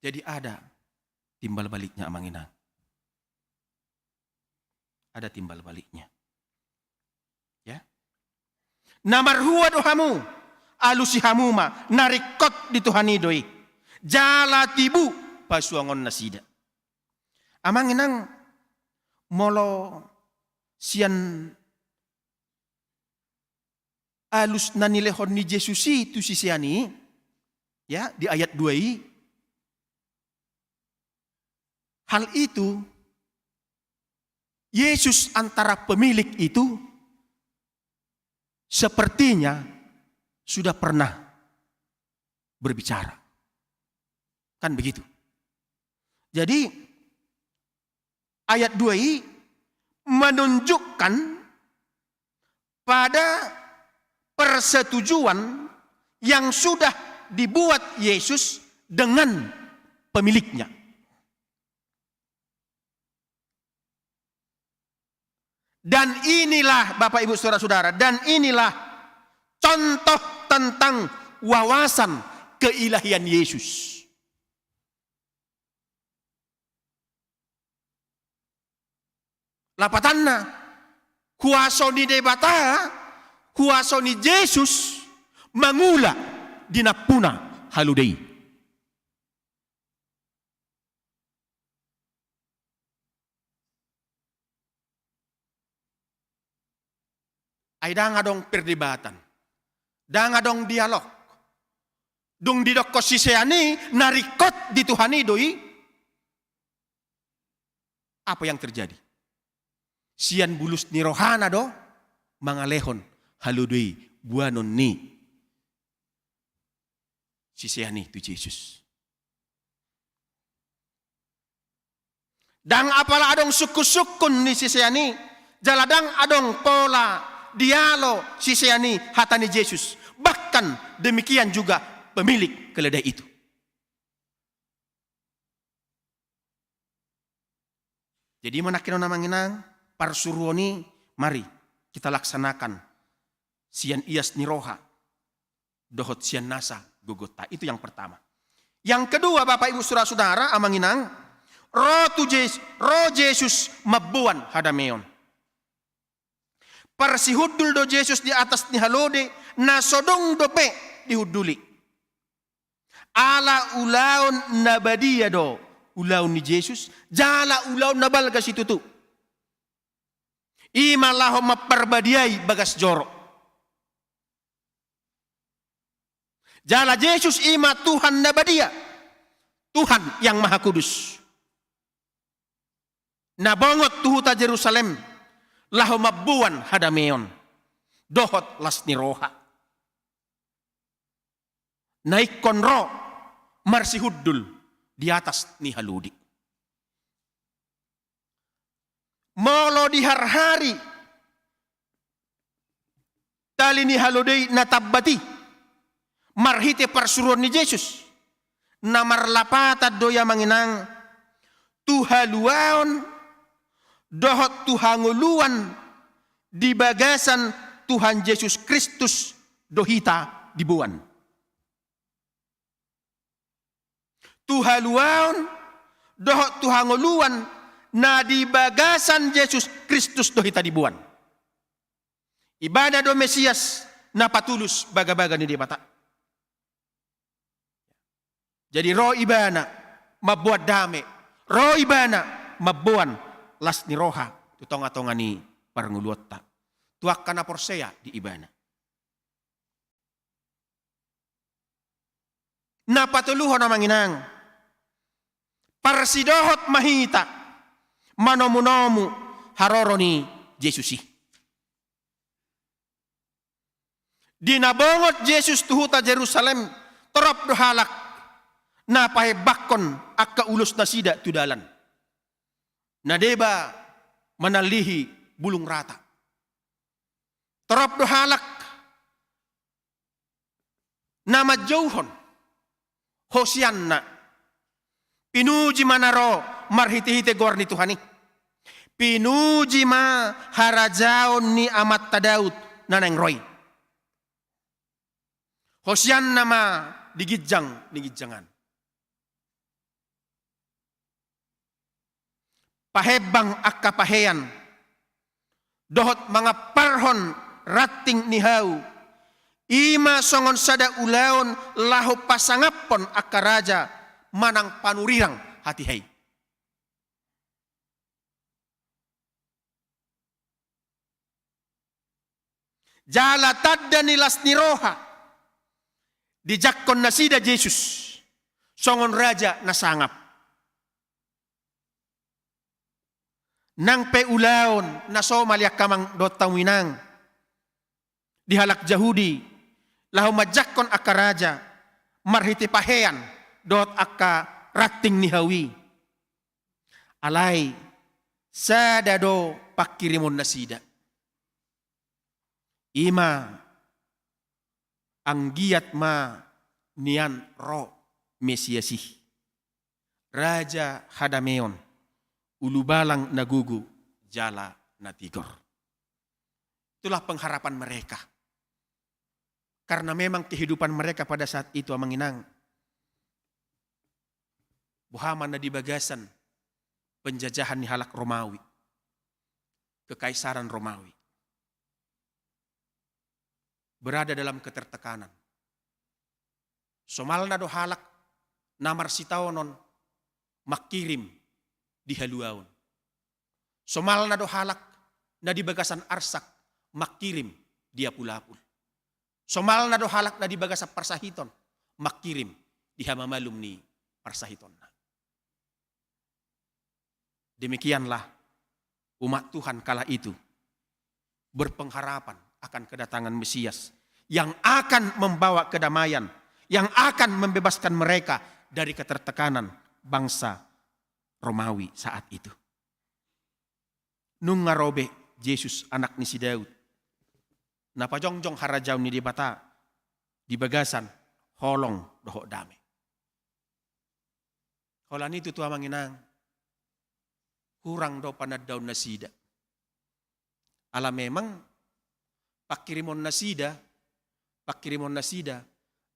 Jadi ada timbal baliknya, Amang Inang. Ada timbal baliknya. Ya. Na marhua do hamu, alusi hamu ma, na ringkot di Tuhan i do i. Jala tibu pasuangon nasida. Amang Inang, molo sian alus na nilehon ni Jesus i tu sisean i, ya, di ayat dua i, hal itu, Yesus antara pemilik itu sepertinya sudah pernah berbicara. Kan begitu. Jadi, ayat dua i menunjukkan pada persetujuan yang sudah dibuat Yesus dengan pemiliknya. Dan inilah, Bapak, Ibu, saudara-saudara, dan inilah contoh tentang wawasan keilahian Yesus. Lapatanna, kuaso ni Debata, kuaso ni Jesus mangula di nampuna halode i. Ai ndang adong perdebatan, ndang adong dialog. Dung didokkon sisean i, na ringkot di Tuhan i do i. Apa yang terjadi? Sian bulus ni rohana do mangalehon halode i, boanon ni sisean i tu Jesus. Ndang apala adong sungkun-sungkun ni sisean i, jala ndang adong pola dialo sisean i hata ni Jesus. Bahkan demikian juga pemilik keledai itu. Jadi, manangkinon, Amang Inang, parsuruon i, mari kita laksanakan sian ias ni roha dohot sian nasa gogonta. Itu yang pertama. Yang kedua, Bapak, Ibu, saudara-saudara, Amang Inang, ro tu Jes-, ro Jesus mamboan hadameon. Parsihundul do Jesus di atas ni halode, na so dung dope dihunduli. Ala ulaon na badia do ulaon ni Jesus, jala ulaon na balga situtu. I ma laho mamparbadiai bagas joro. Jala Jesus i ma Tuhan na badia, Tuhan yang Maha Kudus. Na bongot tu huta Jerusalem, laho mamboan hadameon dohot las ni roha. Na ingkon ro marsihundul di atas ni halode. Molo diharhari tali ni halode i na tambat i marhite parsuruon ni Jesus, na marlapatan do i, Amang Inang, tu haluaon dohot tu hangoluan di bagasan Tuhan Jesus Kristus do hita diboan. Tu haluaon dohot tu hangoluan na di bagasan Jesus Kristus do hita diboan. Ibana do Mesias na patulus bagabaga ni Debata. Jadi ro Ibana mamboan dame, ro Ibana mamboan las ni roha tu tongatonga ni parngoluonta, tu angka na porsea di Ibana. Na patoluhon, Amang Inang, parsidohot ma hita manomunomu haroro ni Jesus i. Di na bongot Jesus tu huta Jerusalem, torop do halak na pahembangkon angka ulosnasida tu dalan. Na deba manallihi bulung rata. Torop do halak na manjouhon Hosianna. Pinuji ma na ro marhitehite goar ni Tuhan i. Pinuji ma harajaon ni amanta Daud na naeng ro i. Hosianna ma di ginjang ni ginjang an. Pahembang angka pahean dohot mangamparhon ranting ni hau, i ma songon sada ulaon laho pasangaphon angka raja manang panurirang hatiha i. Jala tanda ni las ni roha, dijangkon nasida Jesus songon raja na sangap. Nang pe ulaon na somal i angka amang dohot hamu inang di halak Jahudi, laho manjangkon angka raja marhite pahean dohot angka ranting ni hau i. Alai sada do pangkirimonnasida. I ma anggiat ma nian ro Mesias i. Raja hadameon, ulubalang na gogo jala na tigor. Itulah pengharapan mereka. Karena memang kehidupan mereka pada saat itu, amang inang, boha ma na di bagasan penjajahan ni halak Romawi, kekaisaran Romawi. Berada dalam ketertekanan. Somalna do halak na marsitaonon mangkirim di haluaon. Somalna do halak na di bagasan arsak mangkirim di apul-apul. Somalna do halak na di bagasan parsahiton mangkirim di hamamalum ni parsahitonna. Demikianlah umat Tuhan kala itu berpengharapan akan kedatangan Mesias yang akan membawa kedamaian, yang akan membebaskan mereka dari ketertekanan bangsa Romawi saat itu. Nunga ro be Jesus, anak ni si Daud, na pajongjong harajaon ni Debata di bagasan holong dohot dame. Holan i tutu, amang inang, hurang do panandaonnasida. Ala memang pangkirimonnasida, pangkirimonnasida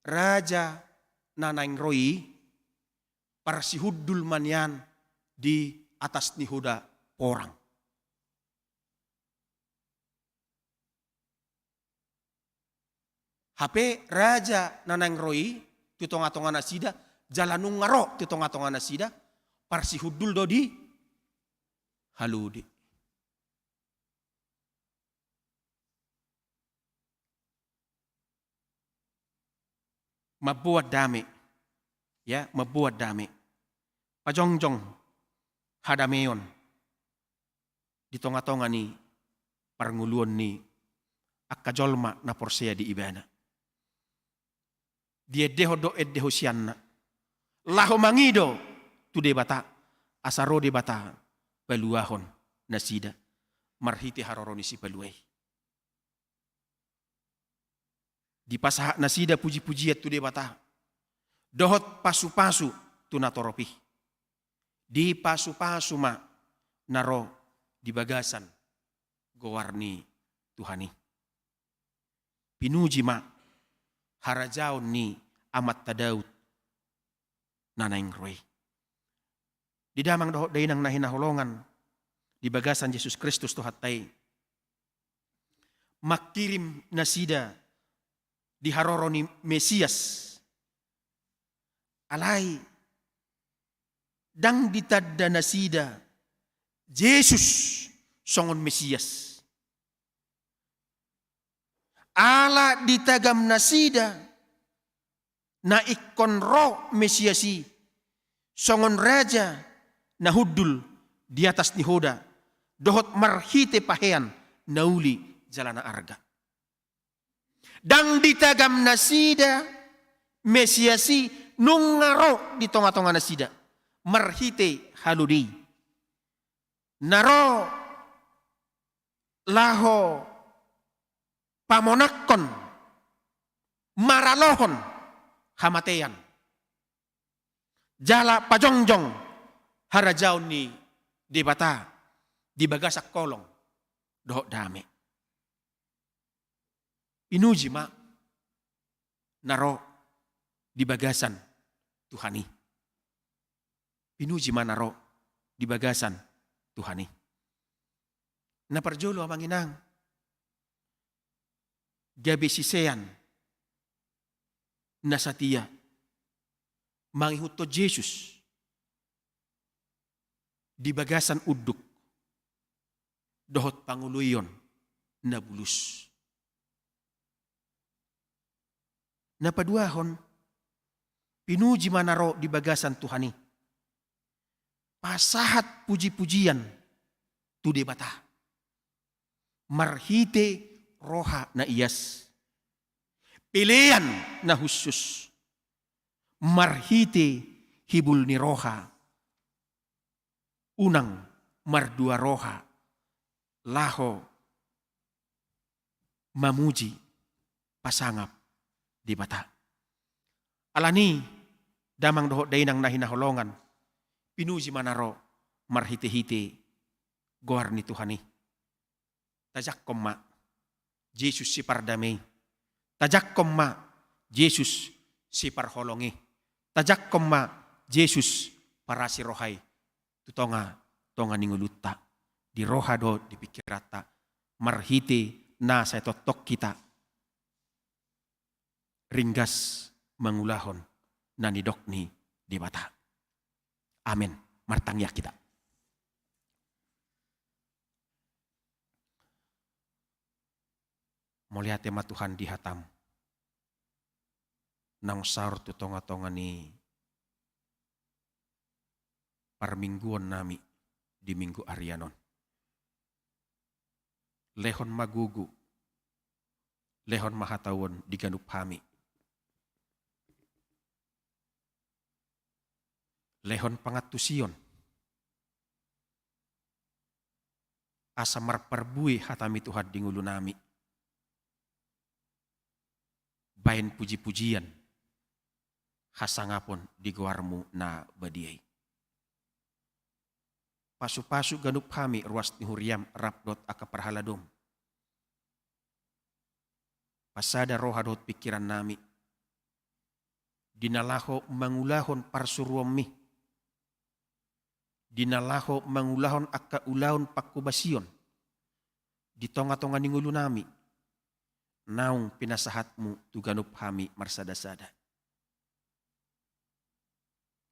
raja na naeng ro i, parsihundul ma nian di atas ni hoda porang. Hape raja na naeng ro i tu tonga-tonganasida, jala nunga ro tu tonga-tonganasida, parsihundul do di halode. Mamboan dame, ya, mamboan dame. Pajongjong hadameon di tonga-tonga ni parngoluon ni angka jolma na porsea di Ibana. Diendehon do ende Hosianna laho mangido tu Debata, asa ro Debata paluahon nasida marhite haroro ni Sipalua i. Dipasahat nasida puji-pujian tu Debata dohot pasu-pasu tu natorop i. Dipasu-pasu ma na ro di bagasan goar ni Tuhan i. Pinuji ma harajaon ni amanta Daud na naeng ro i. Di damang dohot dainang na hinaholongan di bagasan Jesus Kristus Tuhanta i, mangkirim nasida di haroro ni Mesias, alai ndang ditanda nasida Jesus songon Mesias. Ala ditagam nasida na ingkon ro Mesias i songon raja na hundul di atas ni hoda dohot marhite pahean na uli jala na arga. Ndang ditagam nasida Mesias i nunga ro di tonga-tonga nasida marhite halode i. Na ro laho pamonangkon, maralohon hamatean, jala pajongjong harajaon ni Debata di bagasan holong dohot dame. Pinuji ma na ro di bagasan Tuhan i. Pinuji ma na ro di bagasan Tuhan i. Na parjolo, amang inang, gabe sisean na satia mangihuthon Jesus di bagasan unduk dohot pangoloion na bulus. Na paduahon, pinuji ma na ro di bagasan Tuhan i pasahat puji-pujian tu Debata marhite roha na ias, pelean na hushus, marhite hibul ni roha, unang mardua roha laho mamuji pasangap Debata. Alani, damang dohot dainang na hinaholongan, pinuji ma na ro marhite-hite goar ni Tuhan i. Tajangkon ma Jesus sipardame i. Tajangkon ma Jesus siparholong i. Tajangkon ma Jesus parasi roha i tu tonga-tonga ni ngolunta, di roha dohot di pingkiranta, marhite na sai tongtong hita ringgas mangulahon na nidok ni Debata. Amen. Martangiang hita. Mauliate ma Tuhan di hatam naung saor tu tonga-tonga ni parmingguon nami di minggu arian on. Lehon ma gogo, lehon ma hatauon di ganup hami. Lehon pangantusion, asa marparbue hatami Tuhan di ngolunami, baen puji-pujian hasangapon di goarmu na badia i. Pasu-pasu ganup hami ruas ni huriam rap dohot angka parhaladom. Pasada roha dohot pingkirannami di na laho mangulahon parsuruonmi, di na laho mangulahon angka ulaon pangkobasion di tonga-tonga ni ngolunami, naung pinasahatmu tu ganup hami marsada-sada.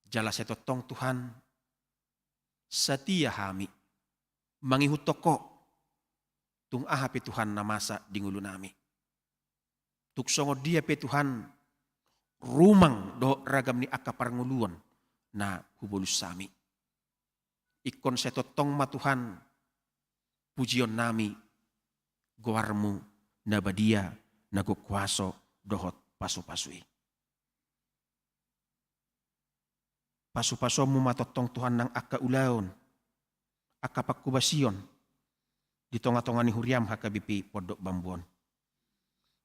Jala sai tongtong Tuhan, satia hami mangihuthon Ho, tung aha pe Tuhan na masa di ngolunami. Tung songon dia pe Tuhan rumang dohot ragam ni angka parngoluon na hubolus hami, ingkon sai tongtong ma Tuhan pujionnami goarmu na badia, na gok huaso dohot pasu-pasu i. Pasu-pasuonmu ma tongtong Tuhan nang angka ulaon, angka pangkobasion di tonga-tonga ni huriam H K B P Pondok Bambu on.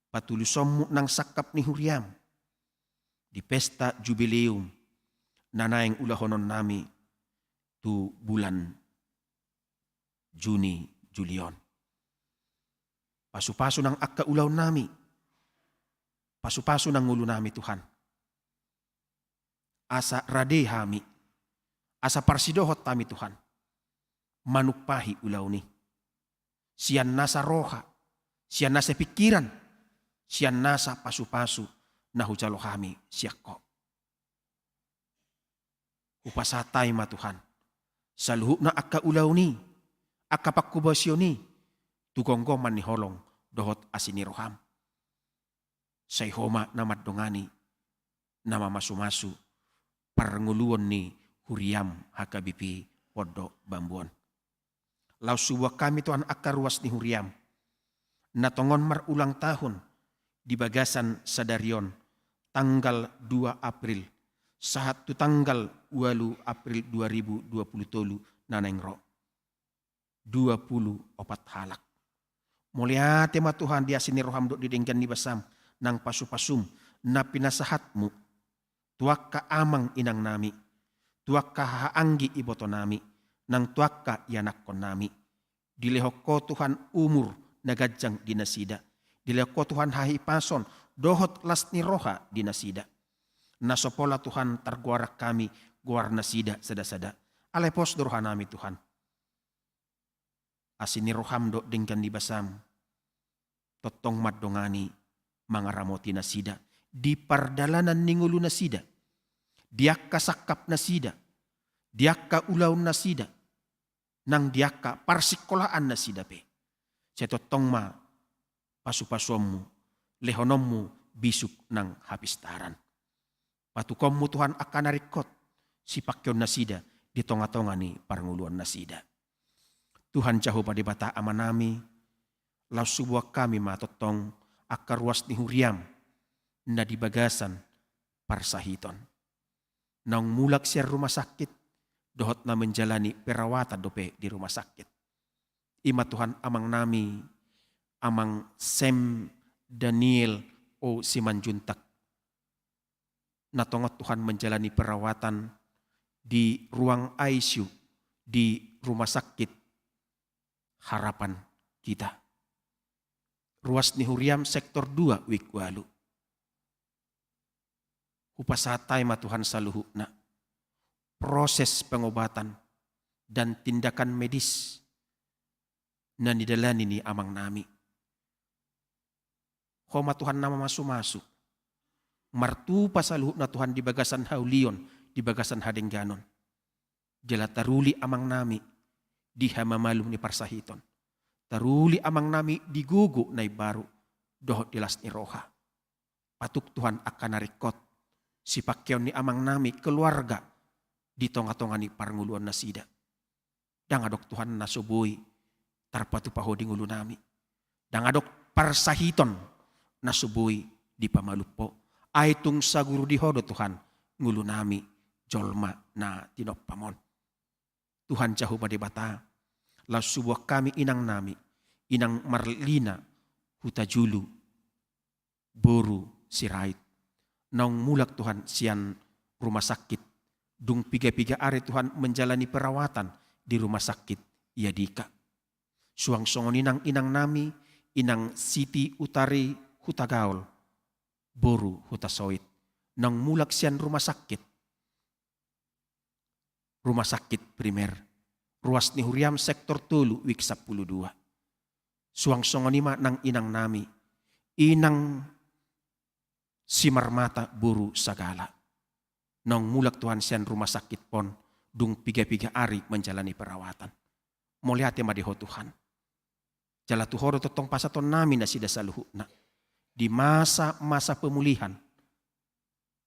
Patulusonmu nang sangkap ni huriam di pesta jubileum na naeng ulahononnami tu bulan Juni, Juli on. Pasu-pasu nang angka ulaonnami, pasu-pasu nang ngolunami Tuhan. Asa rade hami, asa parsidohot hami Tuhan manumpahi ulaon i sian nasa roha, sian nasa pingkiran, sian nasa pasu-pasu na hujalo hami sian Ho. Hupasahat hami ma Tuhan saluhutna angka ulaon i, angka pangkobasion i tu gomgoman ni holong dohot asi ni roham. Sai Ho ma na mandongani, na mamasu-masu parngoluon ni huriam H K B P Pondok Bambu on. Laos huboan hami Tuhan angka ruas ni huriam na tongon marulang tahun di bagasan sadari on, tanggal dua April, sahat tu tanggal ualu April dua ribu dua pulu tolu na naeng ro. Dua pulu opat halak. Mauliate ma Tuhan di asi ni roham dohot di denggan ni basam, nang pasupasum na pinasahatmu tu angka amang inang nami, tu angka hahaanggi iboto nami, nang tu angka ianakkon nami. Dilehon Ho Tuhan umur na ganjang di nasida. Dilehon Ho Tuhan hahipason dohot las ni roha di nasida. Na so pola Tuhan targoaran hami goar nasida sadasada. Alai pos do roha nami Tuhan. Asi ni roham dohot denggan ni basam tongtong mandongani, mangaramoti nasida di pardalanan ni ngolu nasida, di angka sangkap nasida, di angka ulaon nasida, nang di angka parsikolaan nasida pe. Sai tongtong ma pasupasuonmu, lehononmu bisuk nang hapistaran. Patukonmu Tuhan angka na ringkot, sipangkeon nasida di tongatonga ni parngoluon nasida. Tuhan Jahowa Debata Amanami, laos huboan hami ma tongtong angka ruas ni huriam na di bagasan parsahiton. Naung mulak sian rumah sakit, dohot na menjalani perawatan dope di rumah sakit. I ma Tuhan amang nami, amang Sem Daniel O Simanjuntak. Na tongon Tuhan menjalani perawatan di ruang I C U di rumah sakit Harapan Kita. Ruas ni huriam sektor dua wik ualu. Hupasahat hami ma Tuhan saluhutna proses pengobatan dan tindakan medis na nidalani ni amang nami. Ho ma Tuhan na mamasumasu. Martupa saluhutna Tuhan di bagasan haulion, di bagasan hadengganon. Jala taruli amang nami di hamamalum ni parsahiton. Taruli amang nami di gogo na imbaru dohot di las ni roha. Patuk Tuhan angka na ringkot, sipangkeon ni amang nami keluarga di tongatonga ni parngoluon nasida. Ndang adong Tuhan na so boi tarpatupa Ho di ngolu nami. Ndang adong parsahiton na so boi dipamalum Ho. Ai tung saguru di Ho do Tuhan ngolu nami jolma na tinompam on. Tuhan Jahowa Debata, laos huboan hami inang nami, inang Marlina Hutajulu, boru Sirait. Naung mulak Tuhan sian rumah sakit. Dung piga-piga ari Tuhan menjalani perawatan di rumah sakit Yadika. Suang songon i nang inang nami, inang Siti Utari Hutagaol, boru Hutasoit. Naung mulak sian rumah sakit. Rumah sakit primer. Ruas ni huriam sektor tolu wik sampulu dua. Suang songon i ma nang inang nami. Inang Simarmata boru Sagala. Naung mulak Tuhan sian rumah sakit pon dung piga-piga ari menjalani perawatan. Mauliate ma di Ho Tuhan. Jala tu Ho do tongtong pasahaton nami nasida saluhutna. Di masa-masa pemulihan.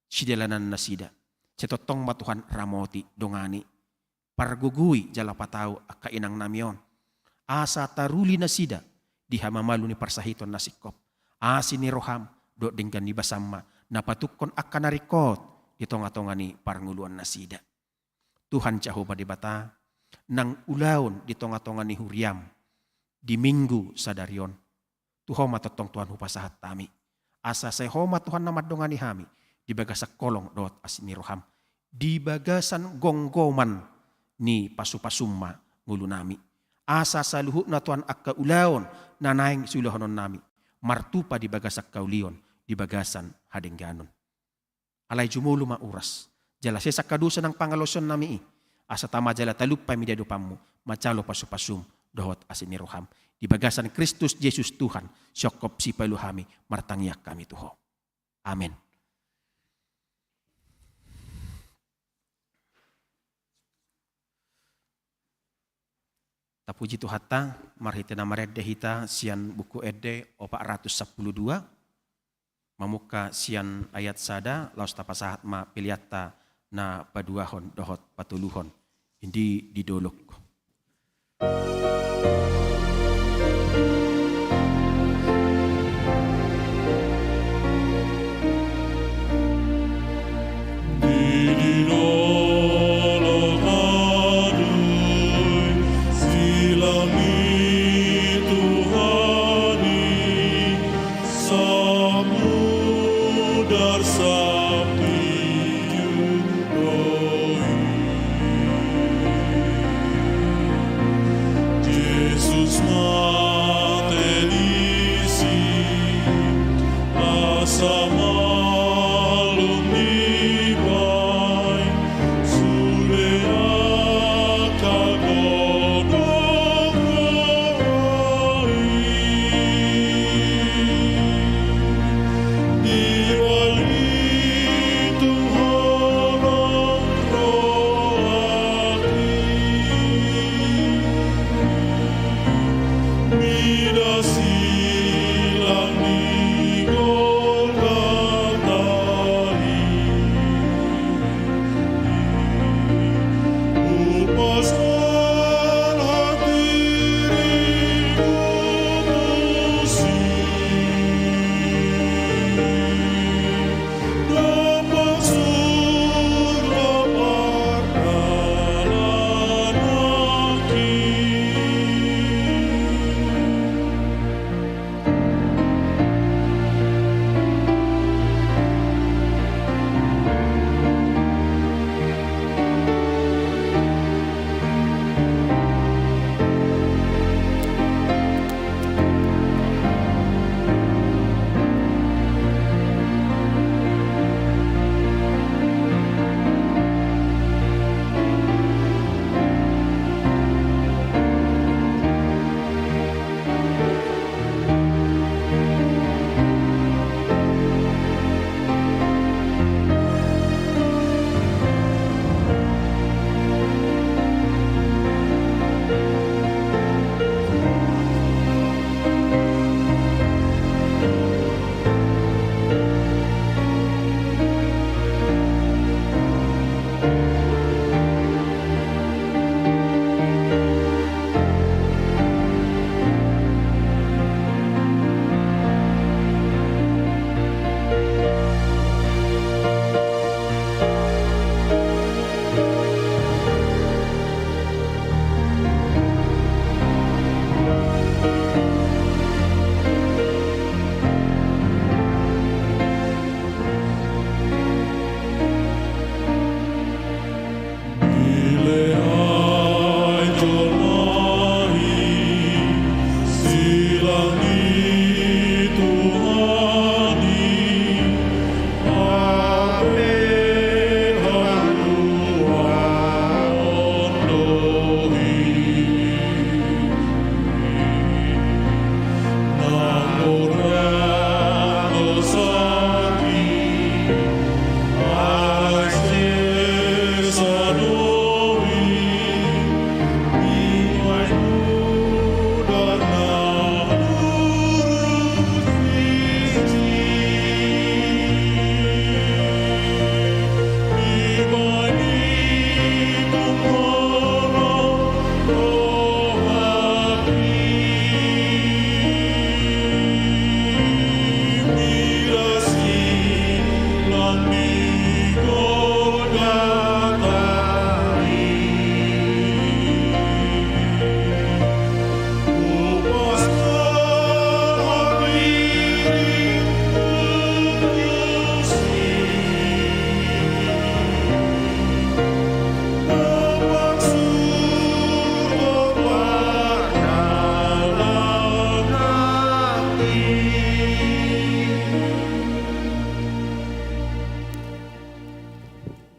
Sidalanan nasida. Sai tongtong ma Tuhan ramoti, dongani. Pargogoi jala patau angka inang nami on. Asa taruli nasida di hamamalum ni parsahiton na singkop. Asi ni roham, dohot denggan ni basam ma, na patukkon angka na ringkot di tongatonga ni parngoluon nasida. Tuhan Jahowa Debata, nang ulaon di tongatonga ni huriam, di minggu sadari on. Tu Ho ma tongtong Tuhan hupasahat hami. Asa sai Ho ma Tuhan na mandongani hami, di bagasan holong dohot asi ni roham. Di bagasan gomgoman ni pasupasum ma ngolu nami. Asa saluhutna Tuhan angka ulaon na naeng siulahonon nami. Martupa di bagasan haulion, di bagasan hadengganon. Alai jumolo ma uras. Jala sesa angka dosa nang pangalaosion nami i. Asa tama jala talup hami di adopanmu. Manjalo pasupasum dohot asi ni roham. Di bagasan Kristus Jesus Tuhan. Sihongkop sipaulu hami. Martangiang hami tu Ho. Amen. Tapuji Tuhanta, marhite na marende hita sian Buku Ende opat ratus sampulu dua, mamungka sian ayat sada, laos tapasahat ma peleanta na paduahon dohot patoluhon. Indi di dolok.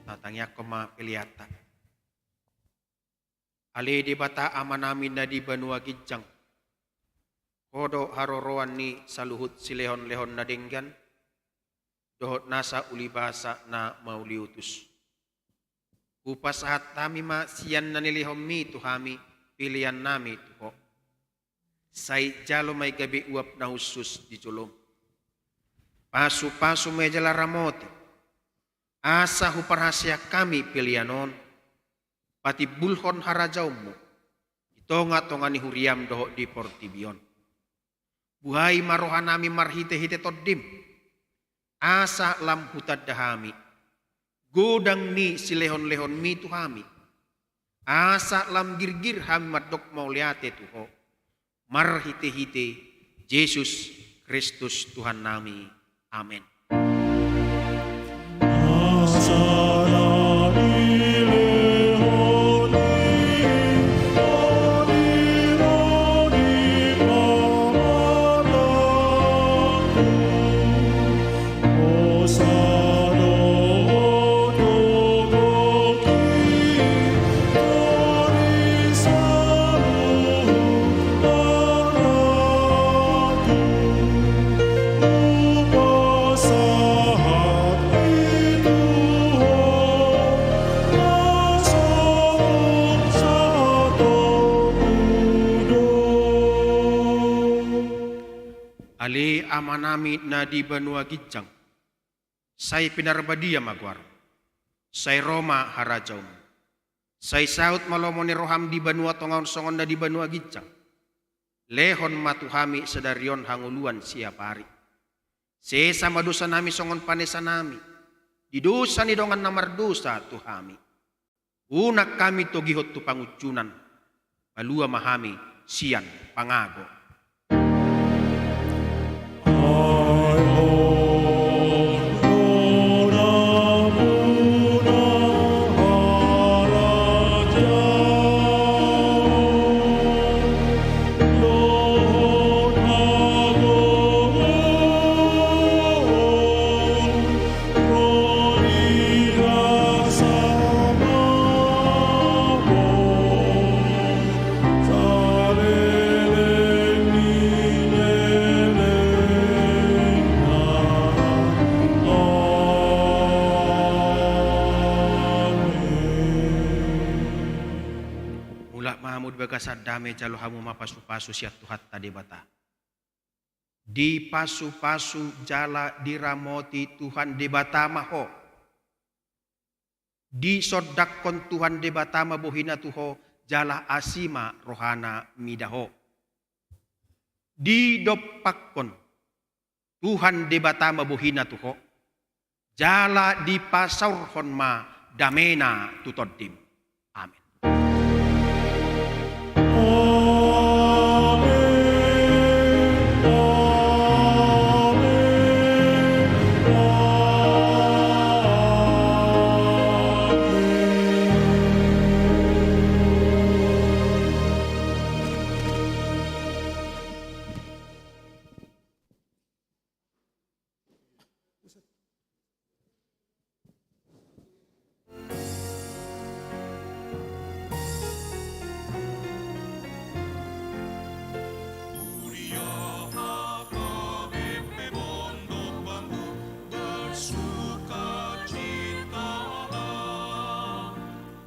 Tatangiangkon ma peleanta. Ale Debata Amanami na di banua ginjang, Ho do haroroan ni saluhut silehonlehon na denggan dohot nasa ulibasa na mauliutus. Hupasahat hami ma sian na nilehonMi tu hami peleannami tu Ho. Sai jalo ma i gabe uap na hushus di joloM. Pasupasu ma i jala ramoti, asa huparhaseang hami pelean on patimbulhon harajaonMu di tongatonga ni huriaM dohot di portibi on. Buhai ma rohanami marhitehite TondiM, asa lam hutanda hami godang ni silehonlehonMi tu hami, asa lam girgir hami mandok mauliate tu Ho, marhitehite Jesus Kristus Tuhannami. Amen. Ale Amanami na di banua ginjang, sai pinarbadia ma goarMu. Sai ro ma harajaonMu. Sai saut ma lomo ni rohaM di banua tonga on songon na di banua ginjang. Lehon ma tu hami sadari on hangoluan siapari. Sesa ma dosanami songon panesanami di dosa ni dongan na mardosa tu hami. Unang hami togihon tu pangunjunan, palua ma hami sian pangago. Mulak ma hamu di bagasan dame, jalo hamu ma pasupasu sian Tuhanta Debata. Dipasupasu jala diramoti Tuhan Debata ma ho. Disondangkon Tuhan Debata ma bohina tu ho, jala asi ma rohana mida ho. Didompakkon Tuhan Debata ma bohina tu ho, jala dipasaorhon ma damena tu tondim. Amen.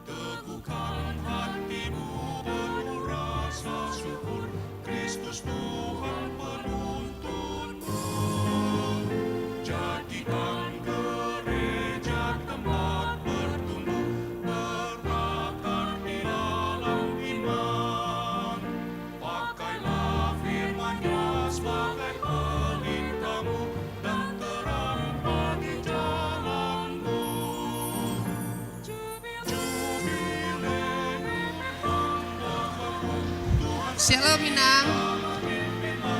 Teguhkan hatimu, penuh rasa syukur, Kristus Tuhan penuntunmu. Jadikan gereja tempat bertumbuh, berakar di dalam iman. Pakailah firman-Nya sebagai pelintamu dan terang bagi jalanmu. Syalom, Inang.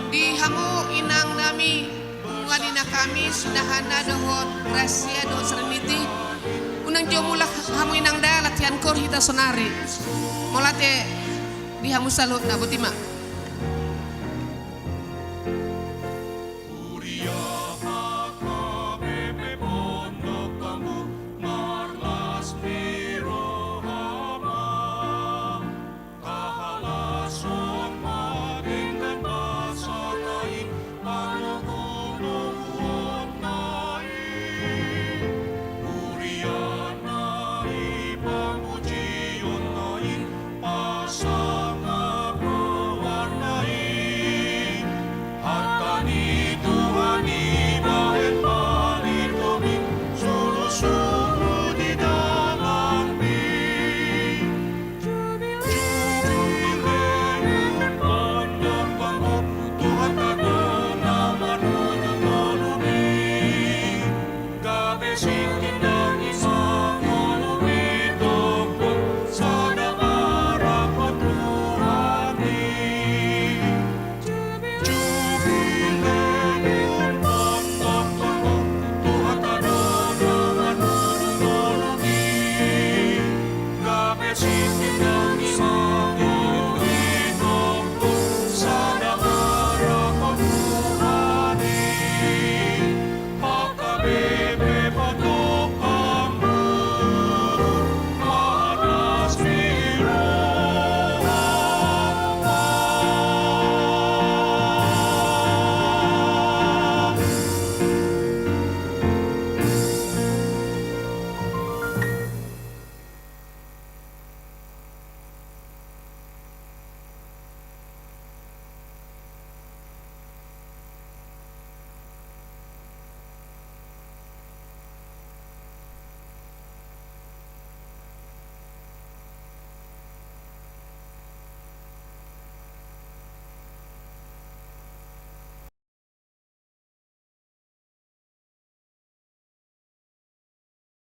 Di hamu inang nami, punguan inang hami, Sinahan na dohot Gracia dohot Serenity. Unang jo mulak hamu inang da, latihan kor hita sonari. Mauliate di hamu saluhutna, botima.